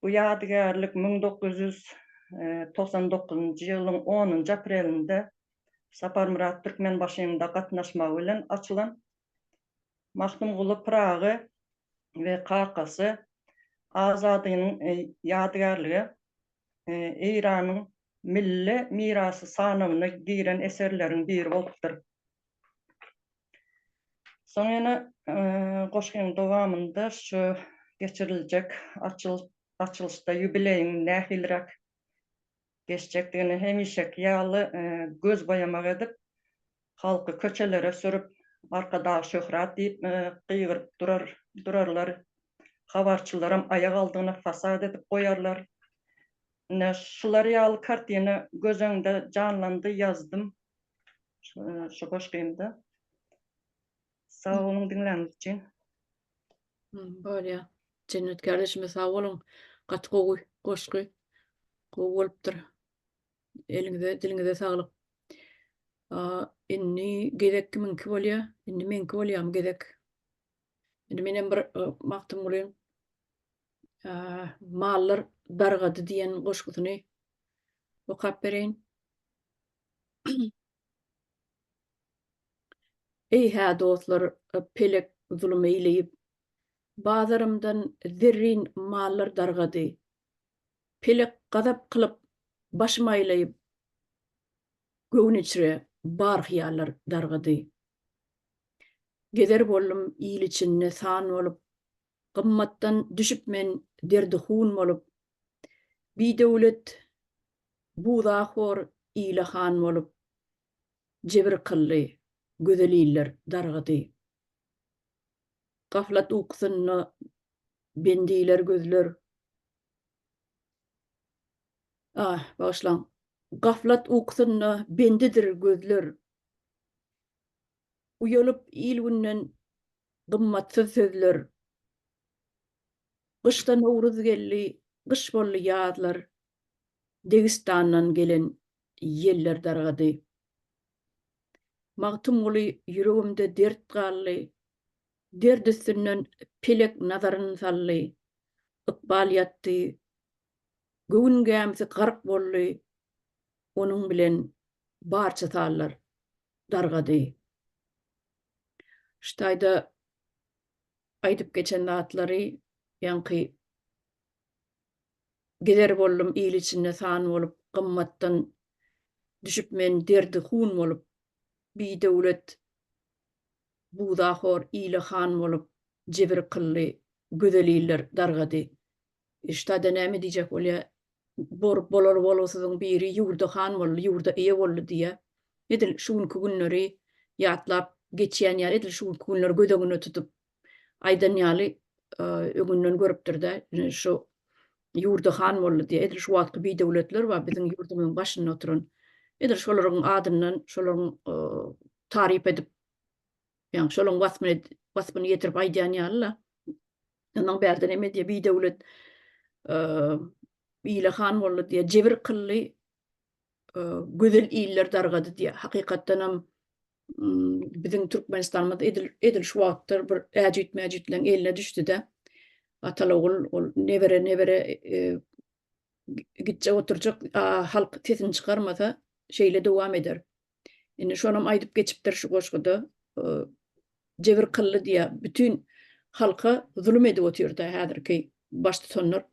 Bu ýadygärlik 1999-njy ýylyň onunjy aprelinde Saparmyrat Türkmenbaşynyň-da gatnaşmagy bilen açylan. Magtymguly Pyragy we kakasy Azadynyň ýadygärligi Eýranyň milli mirasy sanawyna giren eserleriň biri bolupdyr. Soň ýene goşgynyň dowamynda şu geçiriljek açyl. açylyşda ýubileýiň nähiliräk geçjekdigini hemişeki ýaly göz boýamak edip, halky köçelere sürüp, Arkadag şöhrat diýip gygyryp durar durarlar. Habarçylaram aýak aldygyna fasad edip goýarlar. Ine, şular ýaly kartina göz öňünde janlandy, ýazdym şu goşgymda. Sag boluň diňläniňiz üçin. Bolýa. Jennet kardeşime sag boluň. Gaty gowy goşgy. Gowy bolupdyr. Eliňize, diliňize saglyk. Indi gezek kimiňki bolýa? Indi meňki bolýamy gezek? Indi menem bir Magtymgulyň Mallar dargady diýen goşgusyny okap bereýin. Eý-hä dostlar, pelek zulum eýleýip, Bazarymdan zerrin mallar dargady. Pelek gazap kylyp, başym aýlaýyp, Göwün içre bar hyýallar dargady. Gezer boldum il içinde san bolup, Gymmatdan düşüp men derdi-hun bolup, Bidöwlet buzahor ile han bolup, Jebir kyldy, gözel iller dargady. Gaflat ukusynda bendiler gözler. Ah, bagyşlaň. Gaflat ukusynda bendidir gözler. Uýalyp il-günden gymmatsyz sözler. Gyşda Nowruz geldi, gyş boldy ýazlar. Degistandan gelen ýeller dargady. Magtymguly ýüregimde dert galdy, Dert üstünden pelek nazaryn saldy. Ykbal ýatdy, göwün gämisi gark boldy, Onuň bilen barça sallar dargady. Şu taýda aýdyp geçen zatlary ýaňky Gezer boldum il içinde san bolup, Gymmatdan düşüp men derdi hun bolup, Bidöwlet buzahor ile han bolup, Jebir kyldy, gözel iller dargady. Ştada näme diýjek bolýa? Bor bolar bolgusyzyň biri ýurda han boldy, ýurda eýe boldy diýýä. Edil şu günki günleri ýatlap geçýän ýaly, edil şu günki günleri göz öňünde tutup aýdan ýaly öňünden görüpdir-de, şu ýurda han boldy diýýär. Edil şu wagtky bidöwletler bar biziň ýurdumyzyň başynda oturan. Edil şolaryň adyndan, şolaryň taryp edip, ýagny şolaryň waspyny waspyny ýetirip aýdýan ýaly-la. Ondan bärde näme diýýär, bidöwlet ile han boldy diýýär, jebir kyldy, gözel iller dargady diýýär. Hakykatdanam biziň Türkmenistanymyz edil edil şu wagtlar bir äjit-mäjitleriň eline düşdi-de. Atalogul ol nebere nebere e, gitjek oturjak halk sesini çykarmasa şeýle dowam eder. Indi şonam aýdyp geçipdir şu goşguda. Jebir kyldy diýýär. Bütün halka zulum edip otyrda häzirki baştutanlar.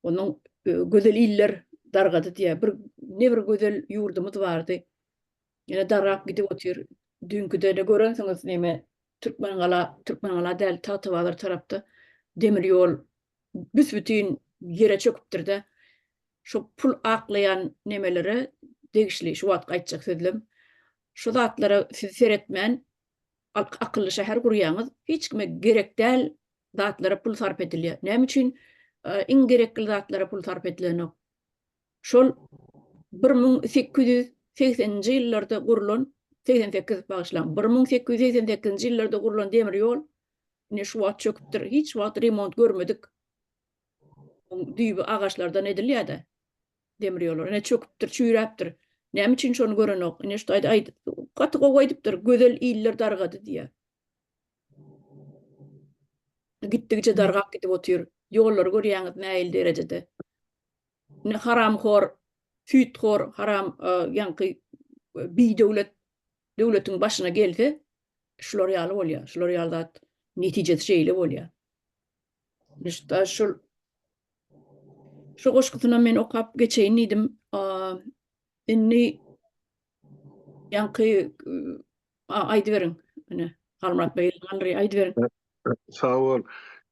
Onuň gözel iller dargady diýýär. Bir ne bir gözel ýurdumyz bardy. Ýene dargap gidip otyr. Düýnküde-de görensiňiz neme Türkmengala, Türkmengala däl, Tagtabazar tarapda demir ýol büs-bütin ýere çöküpdir-de. Şu pul aklaýan nemelere degişli şu wagtky aýtjak sözlem. Şu zatlara siz seretmän akylly şäher gurýaňyz, hiç kime gerek däl zatlara pul sarp edilýär. Näme üçin iň gerekli zatlara pul sarp edilenok? Şol 1880-nji ýyllarda gurlan, 88 bagyşlaň, 1888-nji ýyllarda gurlan demir ýol ine şu wagt çöküpdir. Hiç wagt remont görmedik. Düýbi agaçlardan edilýär-de demir ýollar. Ine çöküpdir, çüýräpdir. Näme üçin şony görenok? Ine şu taýda aýdyp, gaty gowy aýdypdyr. Gözel iller dargady diýýär. Gitdigiçe dargap gidip otyr. Ýollary görýäňiz nähili derejede. Ine haramhor, süýthor, haram ýaňky bidöwlet döwletiň başyna gelse şular ýaly bolýar. Şular ýaly zat netijesi şeýle bolýar. Şul şul şu goşgusyny men okap geçeýin diýdim. Indi ýaňky aýdyberiň. Ine Halmyrat beý, aýdyberiň. Sag bol.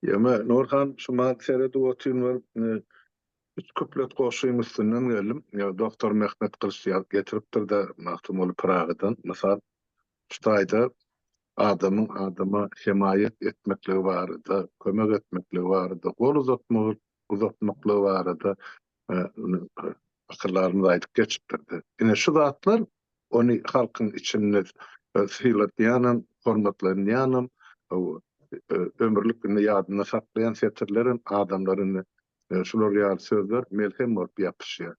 Ýöne Nurhan şu mahaly seredip otyryn bir üç kuplet goşgyň üstünden geldim. Ýa doktor Mehmet Gylyç ýazyp getiripdir-de Magtymguly Pyragydan mysal. Şu taýda adamyň adama hemaýat etmekligi barada, kömek etmekligi barada, gol uzatmagy uzatmaklygy barada akyldarymyz aýdyp geçipdir-de. Ine şu zatlar ony halkyň içinde sylatýanam, hormatlanýanam, ömürlik indi ýadynda saklaýan setirlerem adamlar indi şular ýaly sözler melhem bolup ýapyşýar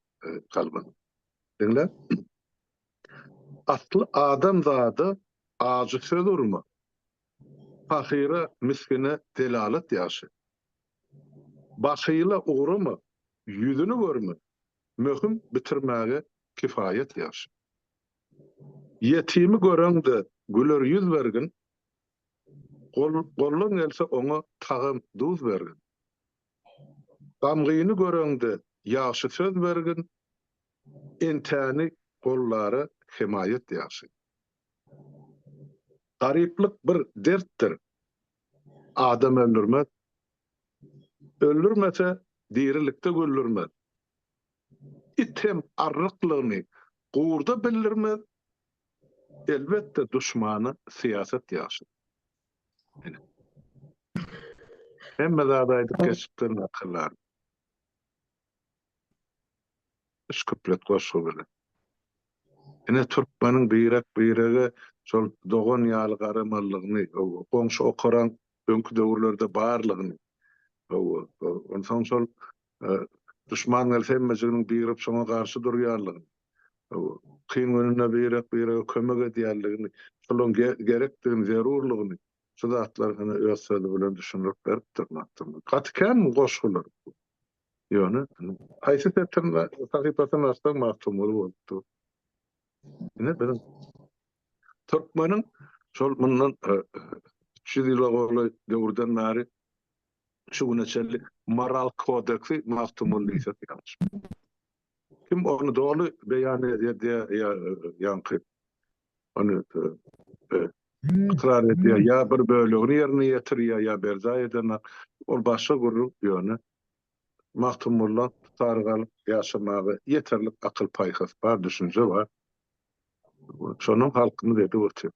kalbyna. Diňle. Asly adamzada ajy söz urma, Pahyra, misgine delalat ýagşy. Bahyla ugrama, ýüzüni görme, Möhüm bitirmäge kifaýat ýagşy. Ýetimi göreňde güler ýüz bergin, Gol, goldan gelse oňa tagam, duz bergin. Gamgyny göreňde ýagşy söz bergin, Entäni gollara hemaýat ýagşy. Garyplyk bir dertdir, adam öldürmez. Öldürmese, dirilikde güldürmez. It hem arryklygyny gurda bildirmez. Elbetde duşmana syýasat ýagşy. Ine. Hemme zady aýdyp geçipdir nakyllar. Üç kuplet goşgy bilen. Ine türkmeniň birek-birege şol dogan ýaly garamalygyny, goňşy okaraň öňki döwürlerde barlygyny, onsoň şol duşman gelse hemmejiginiň birip şoňa garşy durýanlygyny, kyn gününde birek-birege kömek edýänligini, şolaryň gerekdigini, zerurlygyny şu zatlary ine öz sözi bilen düşündirip beripdir Magtymguly. Gaty kän bu goşgular. Ýöne haýsy setirini sahypasyny açsaň Magtymguly bolup dur. Ine biziň türkmeniň şol mundan 300 ýyla golaý döwürden bäri şu güne çenli moral kodeksi Magtymguly diýsek ýalňyş. Kim ony doly beýan edýär diýä ýa ýaňky ony ykrar edýär ýa bir bölegini ýerine ýetirýär ýa berjaý edenok. Ol başga gürrüň ýöne Magtymgulydan tutaryk alyp ýaşamaga ýeterlik akyl-paýhas bar, düşünje bar. Şonam halkymyz edip otyr.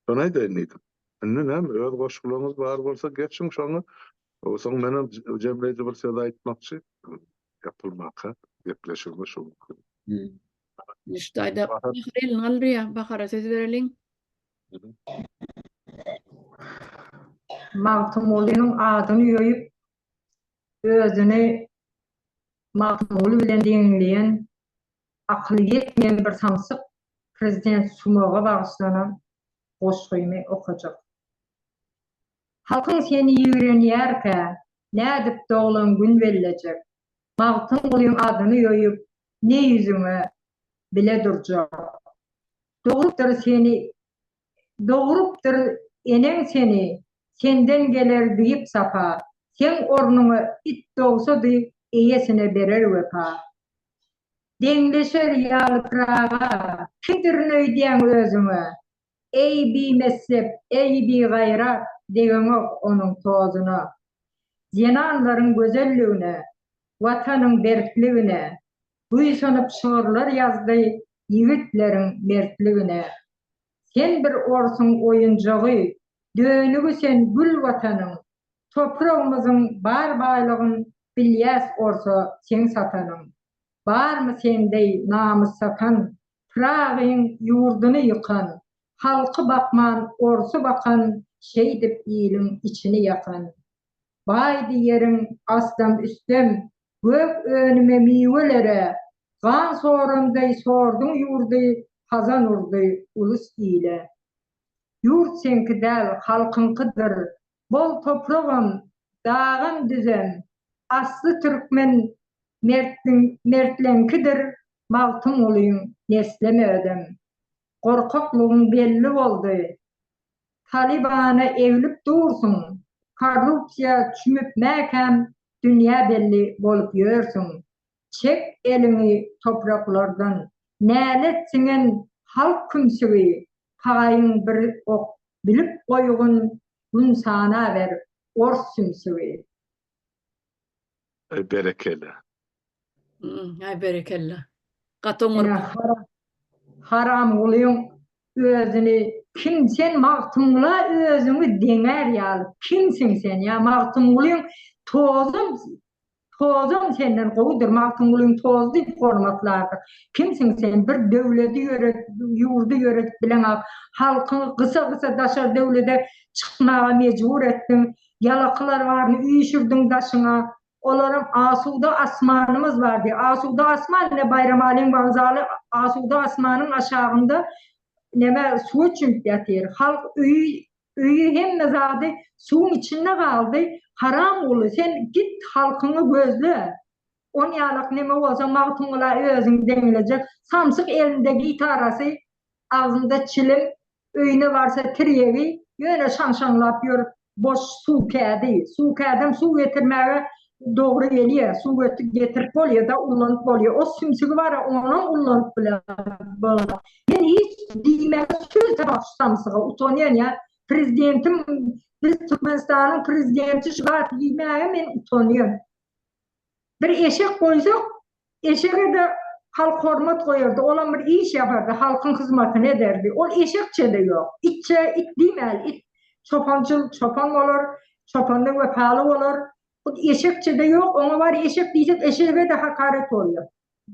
Şony aýdaýyn diýdim. Indi näme, öz goşgularyňyz bar bolsa geçiň şoňa. Soň menem jemleýji bir söz aýtmakçy. Ýapylmaka gepleşigimiz şu günki. Niştaýda Bahar elini galdyrýar. Bahara söz bereliň. Magtymgulynyň adyny ýoýup, özüni Magtymguly bilen deňleýän akyly ýetmeýän bir samsyk prezident sumaga bagyşlanan goşgymy okajak. Halkyň seni ýigrenýärkä, nädip doglan gün bellejek? Magtymgulyň adyny ýoýup, ne ýüzüňe bile durjak? Dogrupdyr seni, dogrupdyr eneň seni, senden geler diýip sapa, seň ornuňa it dogsady, eýesine berer wepa. Deňleşer ýaly Pyraga, kimdirin öýdýäň özüňe? Eý bimessep, eý bigaýrat, degeňok onuň tozuna. Zenanlaryň gözelligine, Watanyň berkligine, Buýsanyp şygyrlar ýazdy ýigitleriň mertligine. Sen bir orsuň oýunjagy, dönügi sen gül Watanyň, Topragymyzyň bar baýlygyn bilýäs orsa seň satanyň. Barmy sen deý namys satan, Pyragyň ýurduny ýykan, Halky bakman orsy bakan, Şeýdip iliň içini ýakan. Baýdy ýeriň astam-üstem, Gök önüme miwelere, Gan soran deý sorduň ýurdy, Hazan urdy ulus ile. Ýurt seňki däl, halkyňkydyr, Bol topragam, dagam düzem, Asly türkmen mertleňkidir, Magtymgulyň neslem özem. Gorkaklygyň belli boldy. Talybana eglip dursuň, Korrupsiýa çümüp mäkäm dünýä belli bolup ýörsüň. Çek eliňi topraklardan, Nälet siňen halk kümsügi, Paýyň bir ok. Bilip goýgun, gün sanaber ors sümsügi. Aý berekella. Aý berekella. Gaty oňaryp. Haramgulyň özüni kim sen Magtymgula özüňi deňär ýaly kimsiň sen ýa Magtymgulyň tozam tozam senden gowudyr Magtymgulyň tozy diýip hormatlardyk kimsiň sen bir döwledi ýöret ýurdy ýöredip bileňak halkyňy gysa gysa daşary döwlede çykmaga mejbur etdiň ýalakylar baryny üýşürdiň daşyňa Olaram asuda asmanymyz bar diýýär. Asuda asman ine Baýramalyň wokzaly asuda asmanyň aşagynda neme suwa çümüp ýatyr. Halk öýi öýi hemme zady suwuň içinde galdy. Haramguly sen git halkyňy gözle. On ýalak neme bolsa Magtymgula özüňi deňlejek. Samsyk elinde gitarasy agzynda çilim Öýüne barsa tirýegi, ýöne şaň-şaňlap ýör, boş suw kädi. Suw kädem suw getirmäge dogry gelýär. Suw getirip bolýar-da, ullanyp bolýar. O sümsügi bar-a, onam ullanyp bolanok. Men hiç diýmäge söz tapamok şu samsyga, utanýan ýa. Prezidentim, biz Türkmenistanyň prezidenti şu zat diýmäge men utanýan. Bir eşek goýsak, eşege-de halk hormat goýardy, olam bir iş ýapardy, halkyň hyzmatyny ederdi. Ol eşekçe-de ýok. Itçe, it diýmäli, it çopançyl, çopan bolar, çopanyna wepaly bolar. Bu eşekçe-de ýok, oňa bary eşek diýsek, eşege-de hakaret bolýar.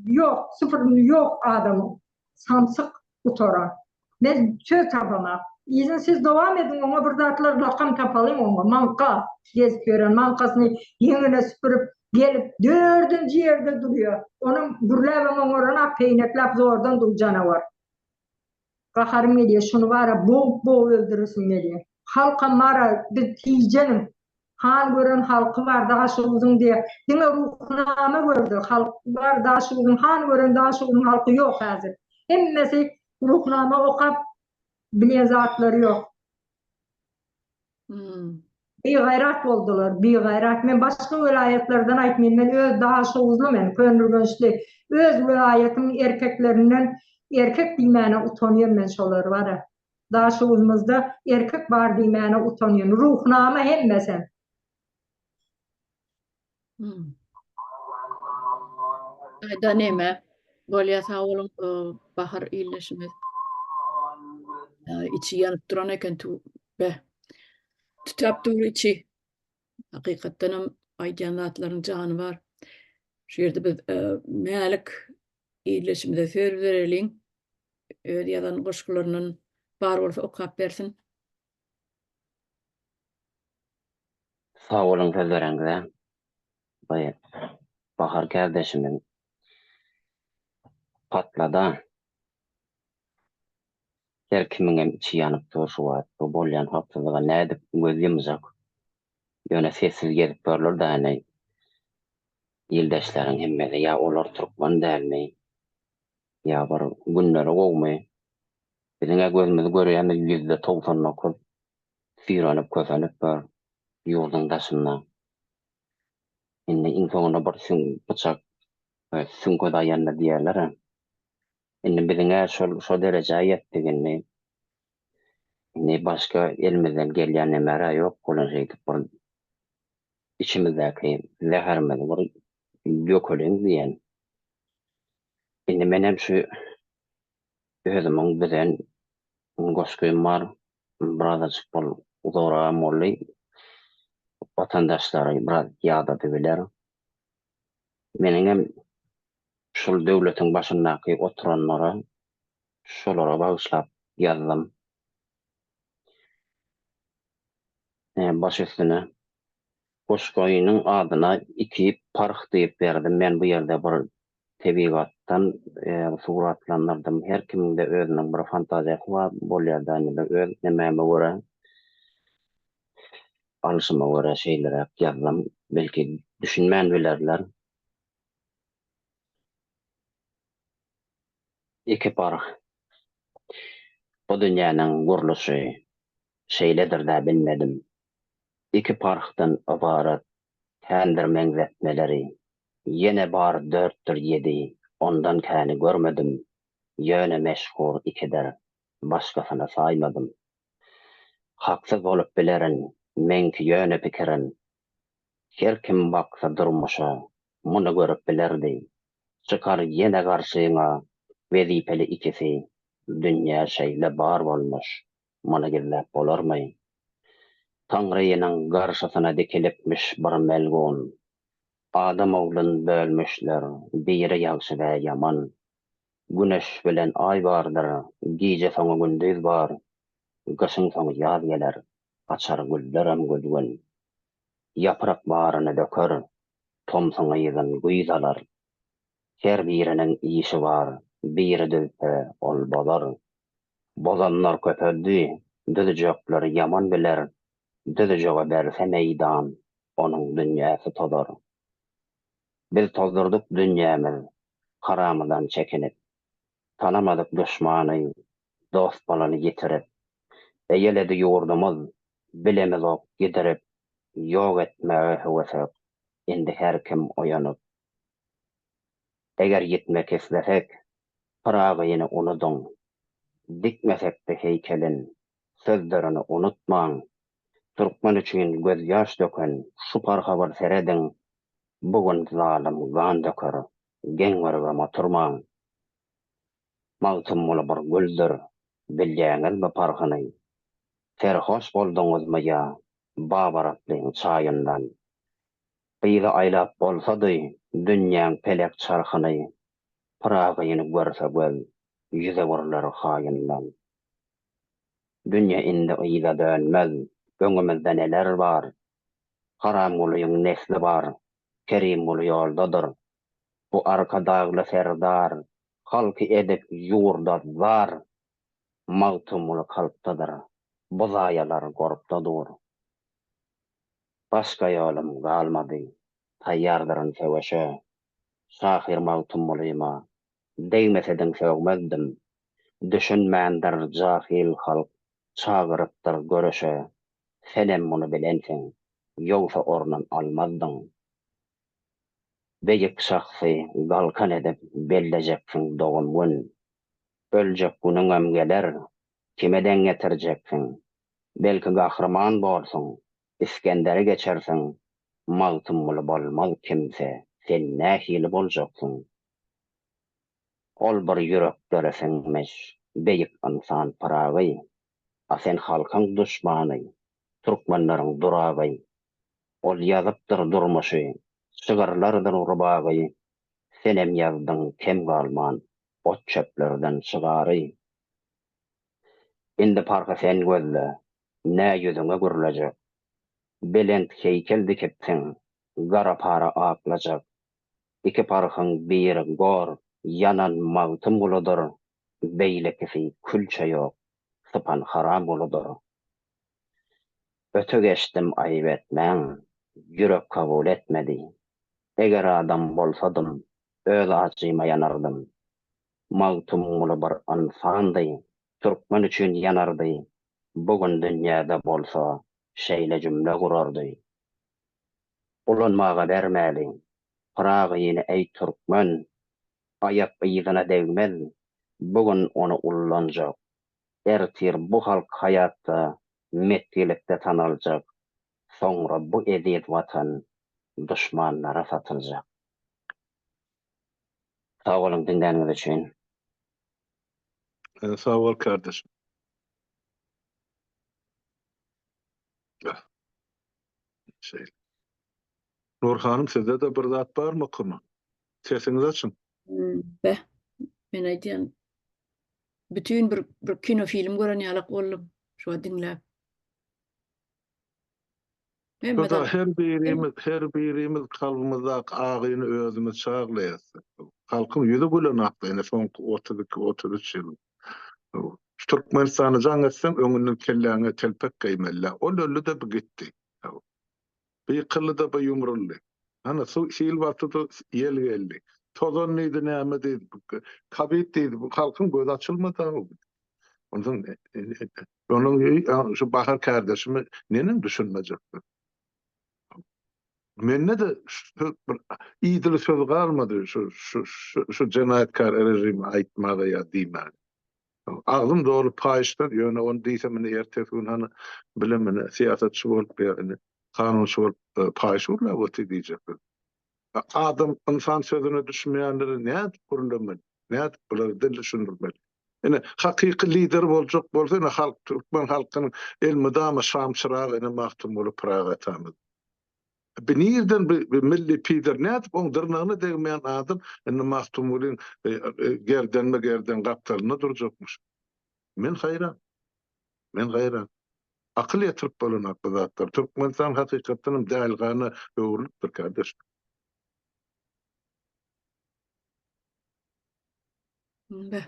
Ýok, syfr ýok adamyň. Samsyk gutara. Men söz tapamak. Yzyny siz dowam ediň oňa bir zatlar lakam tapalyň oňa maňka gezip ýören maňkasyny ýeňine süpürip gelip dördünji ýerde durýa onam gürläbem oňaranok peýnekläp zordan dur janawar. Gaharym gelýä şuny bara bogup bogup öldüresim gelýä. Halkam bara biz tijeniň Han gören halky bar Daşoguzyň diýe diňe Ruhnama gördi halk bar Daşoguzyň han gören Daşoguzyň halky ýok häzir hemmesi Ruhnama okap bilýän zatlary ýok. Bigaýrat boldular bigaýrat men başga welaýatlardan aýtmaýyn men öz Daşoguzly men Köneürgençli öz welaýatymyň erkeklerinden erkek diýmäne utanýan men şolar bara. Daşoguzymyzda erkek bar diýmäne utanýan. Ruhnama hemmesem. Aýda neme? Bolýa sag boluň Bahar ildeşimiz. Içi ýanyp duran eken tu be. Tütäp dur içi. Hakykatdanam aýdýan zatlaryň jany bar. Şu ýerde biz Mälik ildeşimize söz bereliň. Öz ýazan goşgularyndan bar bolsa okap bersin. Sag boluň söz bereňize. Baý Bahar kärdeşimiň patlada. Her kimiňem içi ýanyp dur şu wagt. Bu bolýan hapsyzlyga nädip göz ýumjak. Ýöne sessiz gezip görler däni ildeşleriň hemmesi ýa olar türkmen dälmi ýa bir günleri gowmy. Biziňä gözümiz görýämiz 99% süýrenip kösenip bir ýurduň daşynda. Indi iň soňunda bir süň pyçak süňke daýandy diýerler-ä. Indi biziň-ä şol şo derejä ýetdik indi. Indi başga elimizden gelýän nemer-ä ýok bolan şeýdip bir içimizdäki zäherimizi bir dökeliň diýen. Indi menem şu özümiň düzen goşgym bar. Birazajyk bol uzagyragam boldy. Watandaşlary biraz ýadady biler. Meniňem Şul döwletiň başyndaky oturanlara şolara bagyşlap ýazdym. Baş üstüne. Goşgynyň adyna Iki parh diýip berdim. Men bu ýerde bir tebigatdan suratlandyrdym. Her kimiňde özüniň bir fantaziýasy bar bolýar-da indi men öz nemäme görä, alşyma görä şeýleräk ýazdym. Belki düşünmän bilerler. Iki parh. Bu dünýäniň gurluşy şeýledir-dä bilmedim. Iki parhdan ybarat kändir meňzetmeleri. Ýene bar dörtdür ýedi, ondan käni görmedim. Ýöne meşhur ikidir, başgasyny saýmadym. Haksyz bolup bilerin, meňki ýöne pikirim. Her kim baksa durmuşa, muny görüp bilerdi. Çykar ýene garşyňa wezipeli ikisi, Dünýä şeýle bar bolmuş, muny gizläp bolarmy? Taňrynyň garşysyna dikilipmiş bir melgun. Adam oglun bölmüşler, biri ýagşy we ýaman. Güneş bilen Aý bardyr, gije soňy gündiz bar. Gyşyň soňy ýaz geler, açar güllerem gülgün. Ýaprak baryny döker, tomsuň yzyn güýz alar. Her biriniň işi bar, biri düzse, ol bozar. Bozanlar köpeldi, düzjekler ýaman biler, Düzjege berse meýdan, onuň dünýäsi tozar. Biz tozdurdyk dünýämiz, haramydan çekinip. Tanamadyk duşmany, dost bolany ýitirip. Eýeledi ýurdumyz, bilemizok gidirip, Ýok etmäge höwesek, indi her kim oýanyp. Eger ýitmek islesek, Pyragyny unudyň. Dikmesek-de heýkelin, sözlerini unutmaň. Türkmen üçin gözýaş döken şu parha bir serediň, Bu gün zalym gan döker, geň görübem oturmaň. Magtymguly bir güldür, bilýäňizmi parhyny? Serhoş bolduňyzmy ýa Babaraplyň çaýyndan? Yza aýlap bolsady dünýäň pelek çarhyny, Pyragyny görse göz, ýüz öwrüler haýyndan. Dünýe indi yza dönmez, öňümizde neler bar? Haramgulyň nesli bar, Kerimguly ýoldadyr. Bu Arkadagly Serdar, halky edip ýurda zar, Magtymguly kalpdadyr, bu zaýalar gorpda dur. Başga ýolum galmady, taýýardyryn söweşe, Şahyr Magtymgulyma degmesediň sögmezdim. Düşünmändir jahyl halk, çagyrypdyr göreşe, Senem muny bilensiň, ýogsa ornun almazdyň. Beýik şahsy galkan edip bellejeksiň dogum gün. Öljek günüňem geler, kime deň getirjeksiň? Belki gahryman borsuň, Isgenderi geçersiň, Magtymguly bolmaz kimse, sen nähili boljaksyň? Ol bir ýüreklere siňmiş, beýik ynsan Pyragy, a sen halkyň duşmany, türkmenleriň duragy. Ol ýazypdyr durmuşy, şygyrlardyr rubagy, Senem ýazdyň kem galman ot-çöplerden şygary. Indi parhy sen gözle, nä ýüzüňe gürlejek. Belent heýkel dikipsiň, gara para aklajak. Iki parhyň biri gor ýanan Magtymguludyr, beýlekisi külçe ýok, sypan Haramguludyr. Öte geçdim aýyp etmäň, ýürek kabul etmedi. Eger adam bolsadym, öz ajyma ýanardym. Magtymguly bir ynsandy, türkmen üçin ýanardy, bu gün dünýäde bolsa şeýle jümle gurardy. Ulanmaga bermäli, Pyragyny eý türkmen, aýak yzyna degmez, bu gün ony ullanjak. Ertir bu halk haýatda metgilikde tanaljak, soňra bu eziz Watan duşmanlara satyljak. Sag boluň diňläniňiz üçin. Sag bol kardeşim. Şeýle. Nur hanym sizde-de bir zat barmy okama? Sesiňizi açyň. Beh, men aýdýan bütin bir bir kino film gören ýalak boldum şu wagt diňläp. Hemme Şurada her birimiz her birimiz kalbymyzdaky agyny özümiz çaglaýas. Halkyň ýüzi gülenakdy ine soňky 32 33 ýyl. Şu Türkmenistana jaň etseň öňünden kelläňe telpek geýmeli. Ol öldi-de bu gitdi. Bu ýykyldy-da bu ýumruldy. Hany suw sil basdy-da ýel geldi. Tozan diýdi näme diýdi. Kowid diýdi. Bu halkyň gözi açylmady. Onsoň onuň şu Bahar kärdeşime neneň düşünmejekdir. Mende-de şu bir idili söz galmady şu şu şu jenaýatkar režime aýtmaga ýa diýmäge. Agzym doly paýyşdan, ýöne ony diýsem indi ertesi gün hany bilen indi syýasatçy bolup ýa indi kanunçy bolup paýyş gürläp otyr diýjekler. Adam ynsan sözüne düşünmeýänleri nädip gürlemeli? Nädip bulara dil düşündirmeli? Ine hakyky lider boljak bolsa ine halk türkmen halkynyň elmydama şam çyragy ine Magtymguly Pyragy atamyz. Bi nirden bi milli pider nädip oň dyrnagyna degmeýän adam indi Magtymgulyň gerdenme gerden gapdalynda durjakmyş. Men haýran. Men haýran. Akyl ýetirip bolanok bu zatlara. Türkmenistan hakykatdan hem dälihana öwrülipdir kardeş. Beh.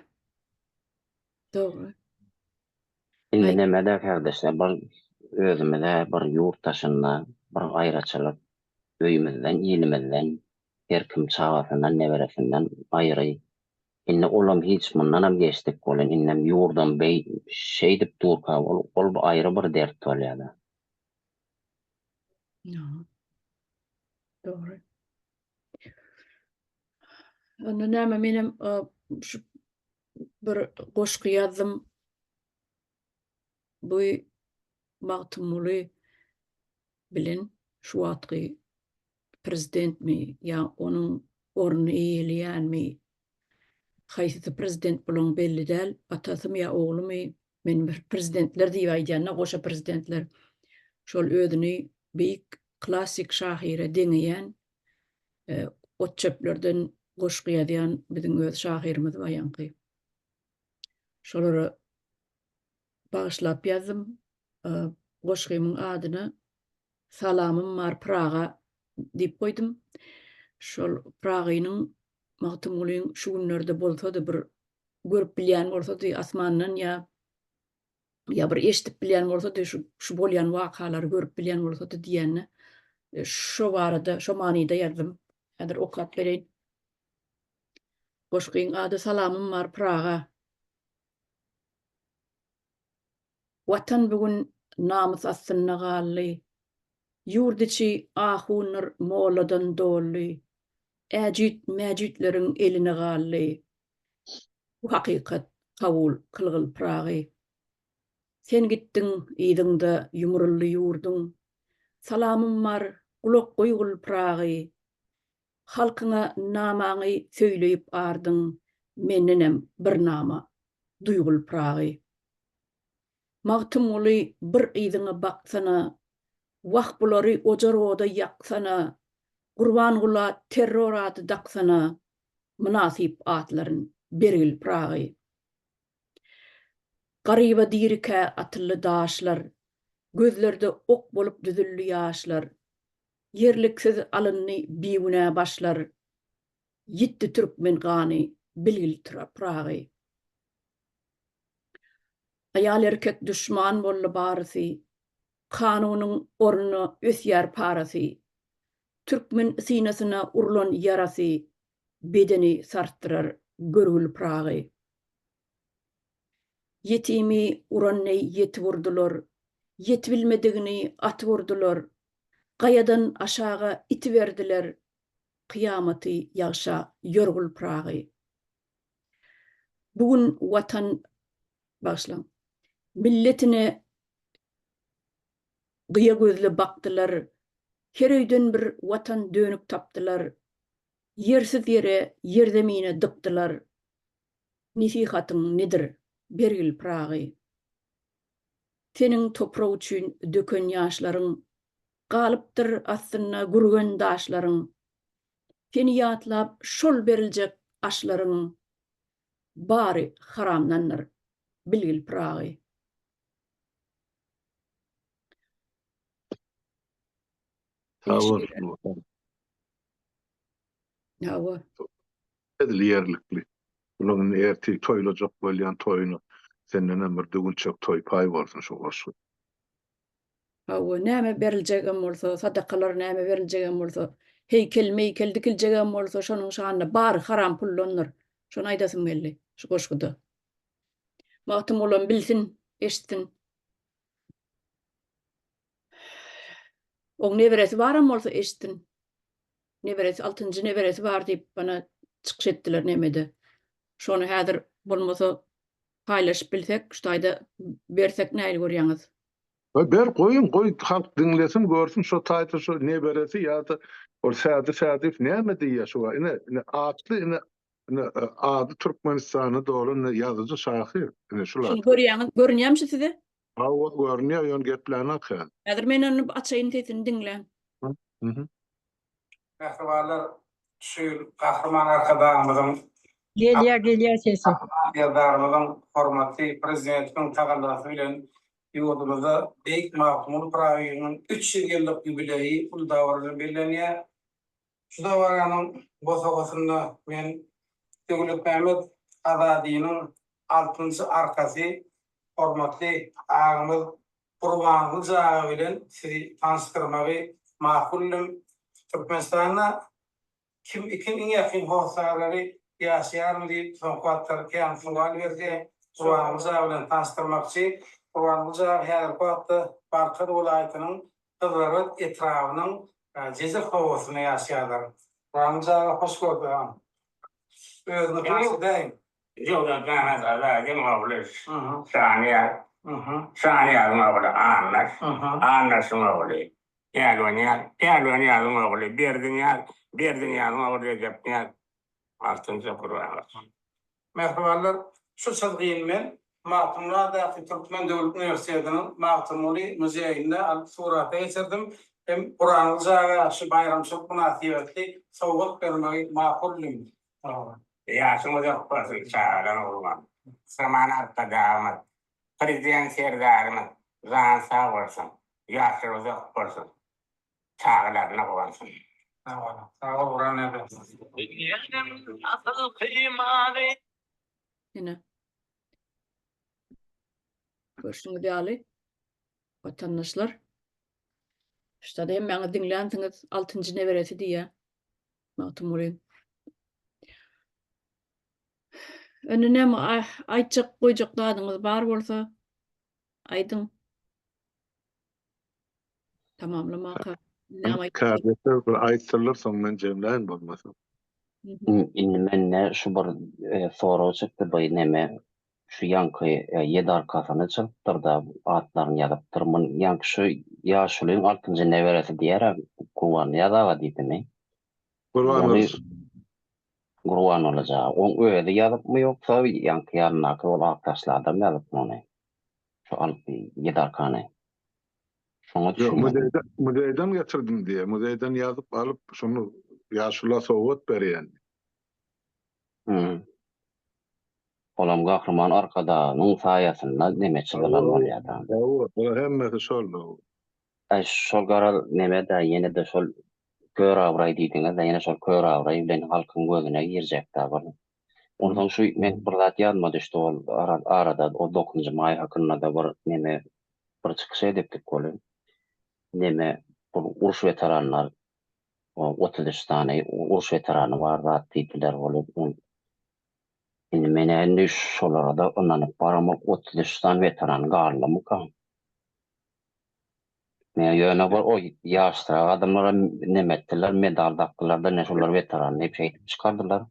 Dogry. Indi neme-de kardeşler bir özümize bir ýurt daşynda bir gaýraçylyk öýümizden ilimizden her kim çagasyndan neberesinden aýry indi olam hiç mundanam geçdik welin indem ýurdam beý şeýdip durka ol ol aýry bir dert bolýada. Dogry. Onda näme menem şu bir goşgy ýazdym. Bu Magtymguly bilen şu wagtky prezidentmi ýa onuň ornuny eýeleýänmi haýsysy prezident bulaň belli däl, atasymy ýa oglumy, men bir prezidentler diýip aýdýan-da, goşa prezidentler. Şol özüni beýik klassyk şahyra deňeýän ot-çöplerden goşgy ýazýan biziň öz şahyrymyz bar ýaňky. Şolara bagyşlap ýazdym. Goşgymyň adyna Salamym bar Pyraga diýip goýdum. Şol Pyragynyň Magtymgulyň şu günlerde bolsady bir görüp bilýän bolsady asmandan ýa ýa bir eşidip bilýän bolsady şu şu bolýan wakalary görüp bilýän bolsady diýende e, şo barada şo manyda ýazdym. Häzir okap bereýin. Goşgyň ady Salamym bar Pyraga. Watan bu gün namys astynda galdy. Ýurt içi ahundyr molladan doldy. Äjüt-mäjütleriň eline galdy. Bu hakykat kabul kylgyl Pyragy. Sen gitdiň, yzyňda ýumruldy ýurduň. Salamym bar, gulak goýgul Pyragy. Halkyňa namaňy söýleýip ardyň, Mendenem bir nama duýgul Pyragy. Magtymguly bir yzyňa baksana, Wah bulary ojar oda ýaksana, Gurbangula terror ady daksana, Mynasyp atlaryn bergil Pyragy. Garyba dirikä atyldy daşlar, Gözlerde ok bolup düzüldi ýaşlar. Ýerliksiz alyndy bigünä başlar, Ýitdi türkmen gany, bilgil Pyragy. Aýal-erkek duşman boldy barysy, Kanunyň ornuna ösýär parasy. Türkmen synasyna urlan ýarasy, Bedeni sarsdyrar görgül Pyragy. Ýetimi uran deý ýetip urdular, Ýetibilmedigini atyp urdular. Gaýadan aşaga itiberdiler, Kyýamaty ýagşa ýorgul Pyragy. Bu gün Watan, bagyşlaň, milletine gyýa gözli bakdylar, Her öýden bir Watan dönük tapdylar, Ýersiz ýere, ýerzemine dykdylar. Nesihatyň nedir, bergil Pyragy? Seniň toprak üçin döken ýaşlaryň, Galypdyr astynda gürgen daşlaryň. Seni ýatlap şol beriljek aşlaryň, Bary haramdandyr, bilgil Pyragy. Sag bol. Hawa. Edil ýerlikli. Bulaň indi ertir toýlajak bolýan toýuna sendenem bir düwünçek toý paý bolsun şu goşgy. Hawa, näme beriljegem bolsa, sadakalar näme beriljegem bolsa, heýkel-meýkel dikiljegem bolsa, şonuň şanyna bary haram pullandyr. Şony aýdasym geldi şu goşguda. Magtymgulam bilsin, eşitsin. Oň neberesi baram bolsa eşitsin. Neberesi, altynjy neberesi bar diýip bana çykyş etdiler nemede. Şony häzir bolmasa. Paýlaşyp bilsek, şu taýda bersek nähili görýäňiz? Ber goýuň goý halk diňlesin görsün şo taýda şo neberesi ýa-da ol Sädi Sädiýew näme diýýär şu wagt ine ine atly ine ine ady Türkmenistana doly ine ýazyjy şahyr ine şular. Şuny görýäňiz görünýärmi şu size? Hawa görünýär ýöne geplänok häzir. Häzir men ony açaýyn sesini diňläň. Mähribanlar, şu ýyl Gahryman Arkadagymyzyň, Gelýär, gelýär sesi. Gahryman Serdarymyzyň, hormatly Prezidentimiziň tagallasy bilen ýurdumyzda Beýik Magtymguly Pyragynyň 300 ýyllyk ýubileýi uly dabara bilen bellenýär. Şu dabaranyň bosagasynda men Döwletmämmet Azadynyň altynjy arkasy hormatly agamyz Gurbangylyç aga bilen sizi tanyşdyrmagy makul bildim. Türkmenistanda kim ikiň iň ýakyn hossarlary ýaşaýarmy diýip soňky wagtlar kän sowal berdi. Gurbangylyç aga bilen tanyşdyrmakçy. Gurbangylyç aga häzirki wagtda Balkan welaýatynyň Gyzylarbat etrabynyň Jejek obasynda ýaşaýarlar. Gurbangylyç aga hoş gördük agam. Özüňi tanyşdyraýyň. Jöwzajan Azadyň ogly Şanyýaz, Şanyýazyň ogly Annaş, Annaşyň ogly Pälwanýaz, Pälwanýazyň ogly Berdinyýaz, Berdinyýazyň ogly Rejepnyýaz, altynjy Gurbangylyç. Mähribanlar, şu çyzgyny men Magtymguly adyndaky Türkmen döwlet uniwersitetiniň Magtymguly muzeýinde alyp surata geçirdim hem Gurbangylyç aga şu baýramçylyk mynasybetli sowgat bermegi makul bildim. Ýaşyň uzak bolsun çagalar gurban. Gahryman Arkadagymyz, Prezident Serdarymyz jany sag bolsun, ýaşlary uzak bolsun, çagalaryna guwansyn. Sag boluň. Sag bol Gurban ebe. Dünýäniň asylky maly. Ine. Görşüňiz ýaly, watandaşlar. Şuda hemmäňiz diňlänsiňiz, altynjy neberesi diýýär. Magtymguly. Indi näme aýtjak goýjak zadyňyz bar bolsa aýdyň. Tamamlamaka. Näme aýtjak? Kardeşler bir aýtsalar soň men jemläýin bolmasa. Indi mende şu bir sorag çykdy bu neme şu ýaňky ýedi arkasyny çyzypdyr-da atlaryny ýazypdyr. Mun ýaňky şu ýaşulyň altynjy neberesi diýer-ä Gurbannyýaz aga diýdimi? Gurbangylyç. Gurbangylyç aga. Oň özi ýazypmy ýoksa ýaňky ýanyndaky ol ak saçly adam ýazypmy ony? Şu ýedi arkany. Şoňa Ýok, düşünmedim. muzeýden, muzeýden getirdim diýýär. Muzeýden ýazyp alyp, şony ýaşula sowgat berýän. Hum. Olam Gahryman Arkadagynyň saýasynda neme çyzylan bolýada. Hawa, olar hemmesi şol. Aý şol garaz nemedä ýenede şol kör abraý diýdiňizdä ýene şol kör abraý bilen halkyň gözüne girjekdä bir. Onsoň şu men bir zat ýadyma düşdi ol arada o dokuzynjy maý hakynda-da bir neme bir çykyş edipdik welin neme bu uruş weteranlar 33 sany uruş weterany bar zat diýdiler ol Indi men-ä indi şolara-da ynanyp baramok, 33 sany weteran galdymyka? Men ýöne bir o ýaşrak adamlara neme etdiler, medal dakdylar-da, ine şolar weteran diýip şeýdip çykardylar.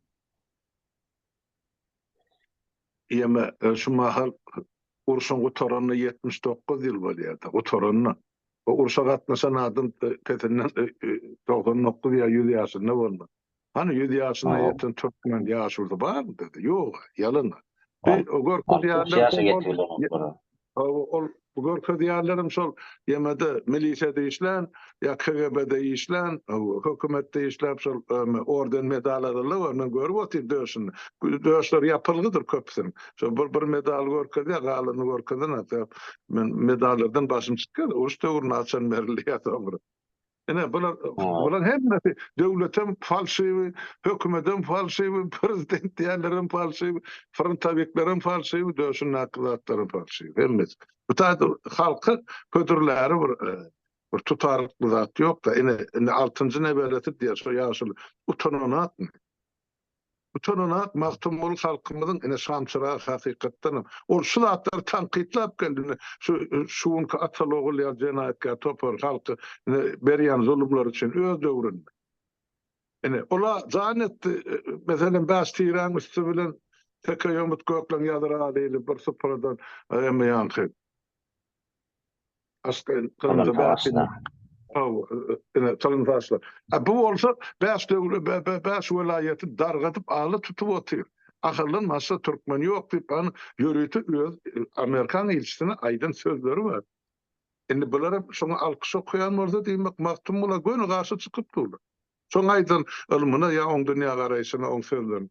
Ýeme, şu mahal urşuň gutaranyna 79 ýyl bolýar-da, gutaranyna. O urşa gatnaşan adam pesinden 99 ýa 100 ýaşynda bolmaly. Hany 100 ýaşyna ýeten türkmen ýaşulusy barmy bizde? Ýok, ýalan. Bir o görkezýärler. Ol görkezýärlerem şol ýemede milisiyada işlän ýa KGB-de işlän, hökümetde işläp şol orden medal alanlar bar. Men görüp otyryn döşünde. Döşleri ýapylgydyr köpüsiniň. Şol bir bir medal görkezýär, galanyny görkezenok. Men medallardan başym çykýar. Uruş döwründe haçan berilýär soňra. Ine bular bular hemmesi döwletem falşiwi, hökümetem falşiwi, prezident diýenlerem falşiwi, frontowiklerem falşiwi, döşündäki zatlaram falşiwi, hemmesi. Bu taýda halka hödürläri bir bir tutarlykly zat ýok-da. Ine indi altynjy neberesi diýýär şo ýaşuly utananakmy? Utananak Magtymguly halkymyzyň ine şamçyragy hakykatdanam. Ol şu zatlary tankytlap geldi ine şu şu günki ataly ogul ýaly jenaýatkär topar halky ine berýän zulumlary üçin öz döwründe. Ine ola jan etdi meselem bäş tiräň üsti bilen. Teke ýomut gökleň ýazyr alyly bir supradan emme ýaňky. Aşgaýyn gyrmyzy bäşini. Hawa, ine çalyn saçlar. A bu bolsa bäş döwle bäş welaýaty dargadyp ala tutup otyr. Ahyrlan başga türkmen ýok diýip an ýörite öz Amerikan ilçisine aýdan sözleri bar. Indi bular şoňa alkyş okaýan bolsa diýmek Magtymgula göni garşy çykyp durlar. Şoň aýdan ylmyna ýa oň dünýägaraýşyna oň sözlerine.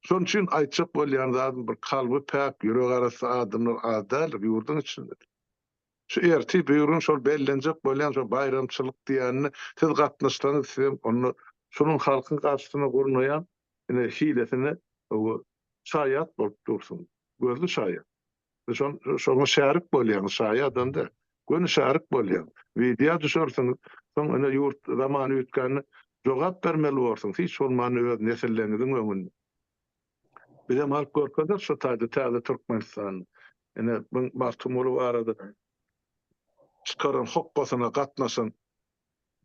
Şonuň üçin aýtjak bolýan zadym bir kalby päk, ýüregi arassa adamlar az däldir ýurduň içinde. Şu ertir birigün şol bellenjek bolýan şo baýramçylyk diýenine siz gatnaşsaňyz sizem onda şunuň halkyň garşysyna gurnaýan ine hilesine şaýat bolup dursuňyz. Gözli şaýat. Şon şoňa şärik bolýaňyz, şaýadam däl. Göni şärik bolýaň. Wideo düşersiňiz, soň ine ýurt zaman üýtgände jogap bermeli borsuňyz, hiç bolmanda öz nesilleňiziň öňünde. Bizem alyp görkezeris şu taýda täze Türkmenistanda. Ine bu Magtymguly barada çykaran hokgasyna gatnaşan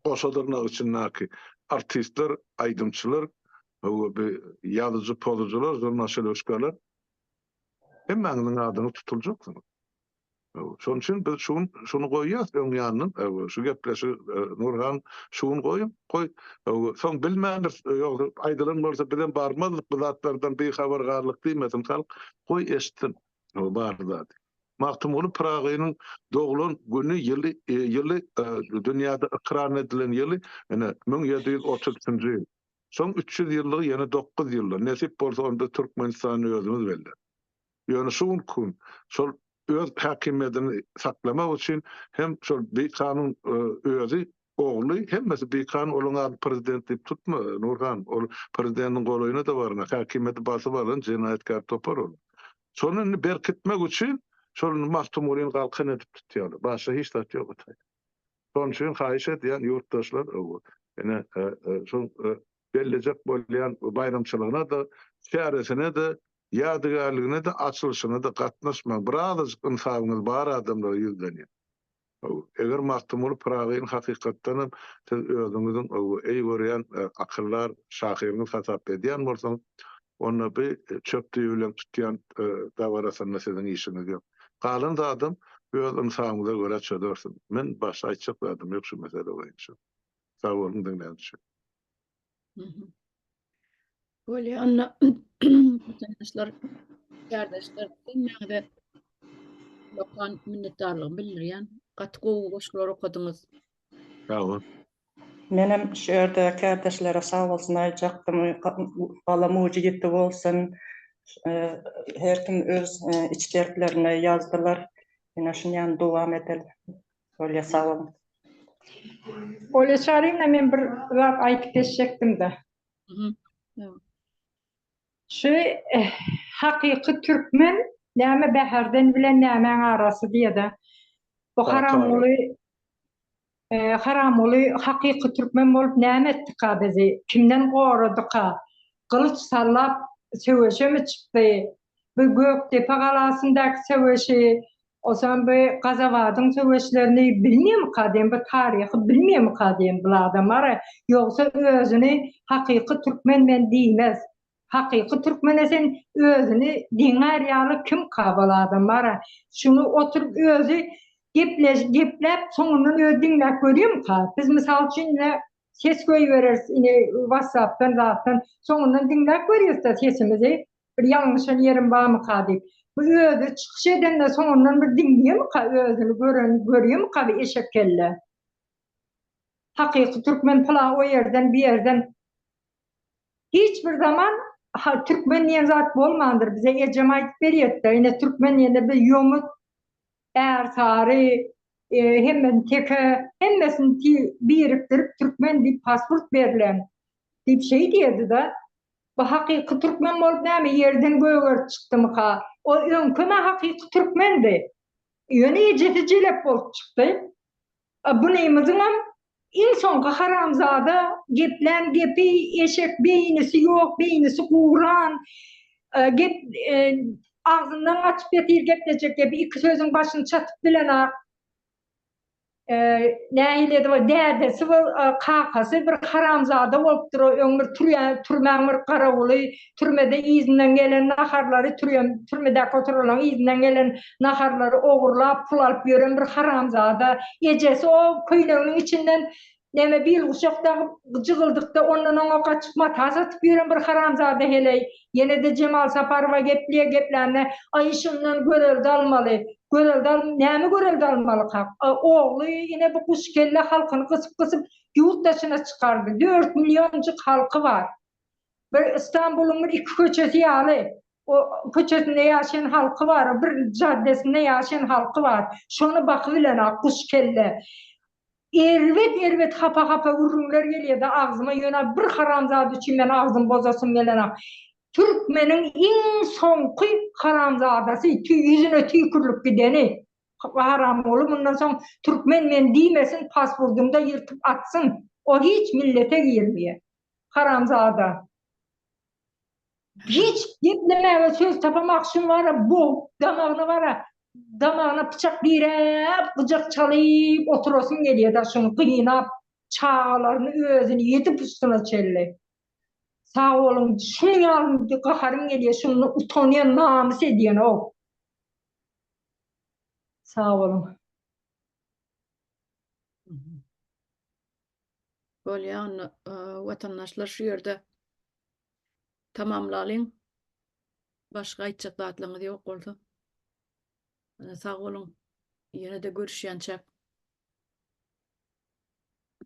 goşa dyrnak içindäki artistler, aýdymçylar, ýazyjy-pozujular, žurnaşelewşkalar Hemmäňiziň adyňyz tutuljaksyňyz. Şonuň üçin biz şu gün şuny goýýas öň ýanyndan, şu gepleşigi Nurhan şu gün goýuň, goý. Soň bilmändiris, ýogsa aýdylan bolsa bizem barmazdyk bu zatlardan bihabar galdyk diýmesin halk, goý eşitsin bar zady. Magtymguly Pyragynyň doglan güni, ýyly, ýyly dünýäde ykrar edilen ýyly ine 1733-nji ýyl. Soň 300 ýyllygy ýene 9 ýyldan, nesip bolsa onda Türkmenistany özümiz belläris. Ýöne şu günki gün şol öz häkimiýetini saklamak üçin hem şol bikanun özi, ogly hemmesi bikanun olaň adyny prezident diýip tutma Nurhan, ol prezidentiň golaýyna-da barana, häkimiýeti basyp alan jenaýatkär topar ol. Şony indi berkitmek üçin şol indi Magtymgulyny galkan edip tutýarlar. Başga hiç zat ýok o taýda. Şonuň üçin haýyş edýän ýurtdaşlar, ine şol bellejek bolýan baýramçylygyna-da, çäresine-de, ýadygärligine-de, açylyşyna-da gatnaşmaň. Birazajyk ynsabyňyz bar adamlara ýüzlenýän. Eger Magtymguly Pyragyny hakykatdan hem siz özüňiziň eý görýän akyldar şahyryňyz hasap edýän bolsaňyz, onda bu çöp düýbi bilen tutýan dabarasynda siziň işiňiz ýok. Galan zadam öz ynsabyňyza görä çözersiň. Men başga aýtjak zadym ýok şu mesele boýunça. Sag boluň diňläniz üçin. Bolýa onda watandaşlar, kärdeşler hemmäňize ullakan minnetdarlygymy bildirýän. Gaty gowy goşgular okadyňyz. Sag bol. Menem şu ýerde kärdeşlere sag bolsun aýtjakdym. Galam ujy ýiti bolsun. Her kim öz iç dertlerini ýazdylar. Ine şunýan dowam edeli. Bolýa sag boluň. Olýa Çaryýewna men bir zat aýdyp geçjekdim-de. Şu hakyky türkmen näme Bäherden bilen nämäň arasy diýede. Bu Haramguly Haramguly hakyky türkmen bolup näme etdika bizi? Kimden goradyka? Gylyç sallap söweşemi çykdy? Bu Gökdepe galasyndaky söweşi, ozam bu Gazawadyň söweşlerini bilmeýärmika diýen, bu taryhy bilmeýärmika diýen bul adam bar-a. Ýogsa özüni hakyky türkmen men diýmez. Hakyky türkmene sen özüni deňär ýaly kimka bul adam bar-a. Şuny oturyp özi gepleş gepläp soňundan özi diňläp görýärmika? Biz mysal üçin ine ses goýbereris ine whatsappdan zatdan soňundan diňläp görýäs-de sesimizi. Bir ýalňyşan ýerim barmyka diýip. Bu özi çykyş edende soňundan bir diňleýärmika özüni gören görýärmika bir eşek kelle. Hakyky türkmen pylan o ýerden bu ýerden hiç bir zaman türkmen diýen zat bolmandyr bize ejem aýdyp berýärdi ine türkmen diýende biz ýomut ärsary hemmesini teke hemmesini birikdirip türkmen diýip pasport berlen diýip şeý diýerdi-de Bu hakyky türkmen bolup näme ýerden gögerip çykdymyka? O öňkem-ä hakyky türkmendi. Ýöne ejesi jelep bolup çykdy. A bunymyzyňam iň soňky haramzada geplän gepi eşek beýnisi ýok, beýnisi guran, gep agzyndan gaçyp ýatyr geplejek gepi, iki sözüň başyny çatyp bilenak. Nähili edip dädesi we kakasy bir haramzada bolupdyr, öň bir türmäň bir garawuly, türmede yzyndan gelen naharlary, türmedäki oturanlaryň yzyndan gelen naharlary ogurlap pul alyp ýören bir haramzada. Ejesi o köýneginiň içinden Neme bil guşak dagyp jygyldykda ondan oňa gaçyp mata satyp ýören bir haramzada heleý. Ýene-de Jemal Saparowa gepleýär geplände, Aý şundan görelde almaly. Görelde al näme görelde almalykak? Ogly ine bu guş kelle halkyny gysyp-gysyp ýurt daşyna çykardy. Dört millionjyk halky bar. Bir Istanbulyň bir iki köçesi ýaly. O köçesinde ýaşaýan halky bar, bir jaddesinde ýaşaýan halky bar. Şony bakybilenak guş kelle. Erbet erbet hapa hapa gürrüňler gelýärdi agzyma ýöne bir haramzada üçin men agzym bozasym gelenok. Türkmeniň iň soňky haramzadasy tüý ýüzüne tüýkürlip gideni haramguly mundan soň türkmen men diýmesin paspurdyňda ýyrtyp atsyn o hiç millete girmeýär haramzada. Hiç geplemäge söz tapamak şuny bara bogup damagyna bara damagyna pyçak diräp gyjak çalyp oturasym gelýär-de şuny gynap çagalaryny özüni ýedi pustuna çenli. Sag boluň şuny ýaly gaharym gelýär şunda utanýan namys edýän-ow. Sag boluň. Bolýa onda watandaşlar şu ýerde Tamamlalyň. Başga aýtjak zatlaryňyz ýok bolsa. Sag boluň. Ýene-de görüşýänçäk.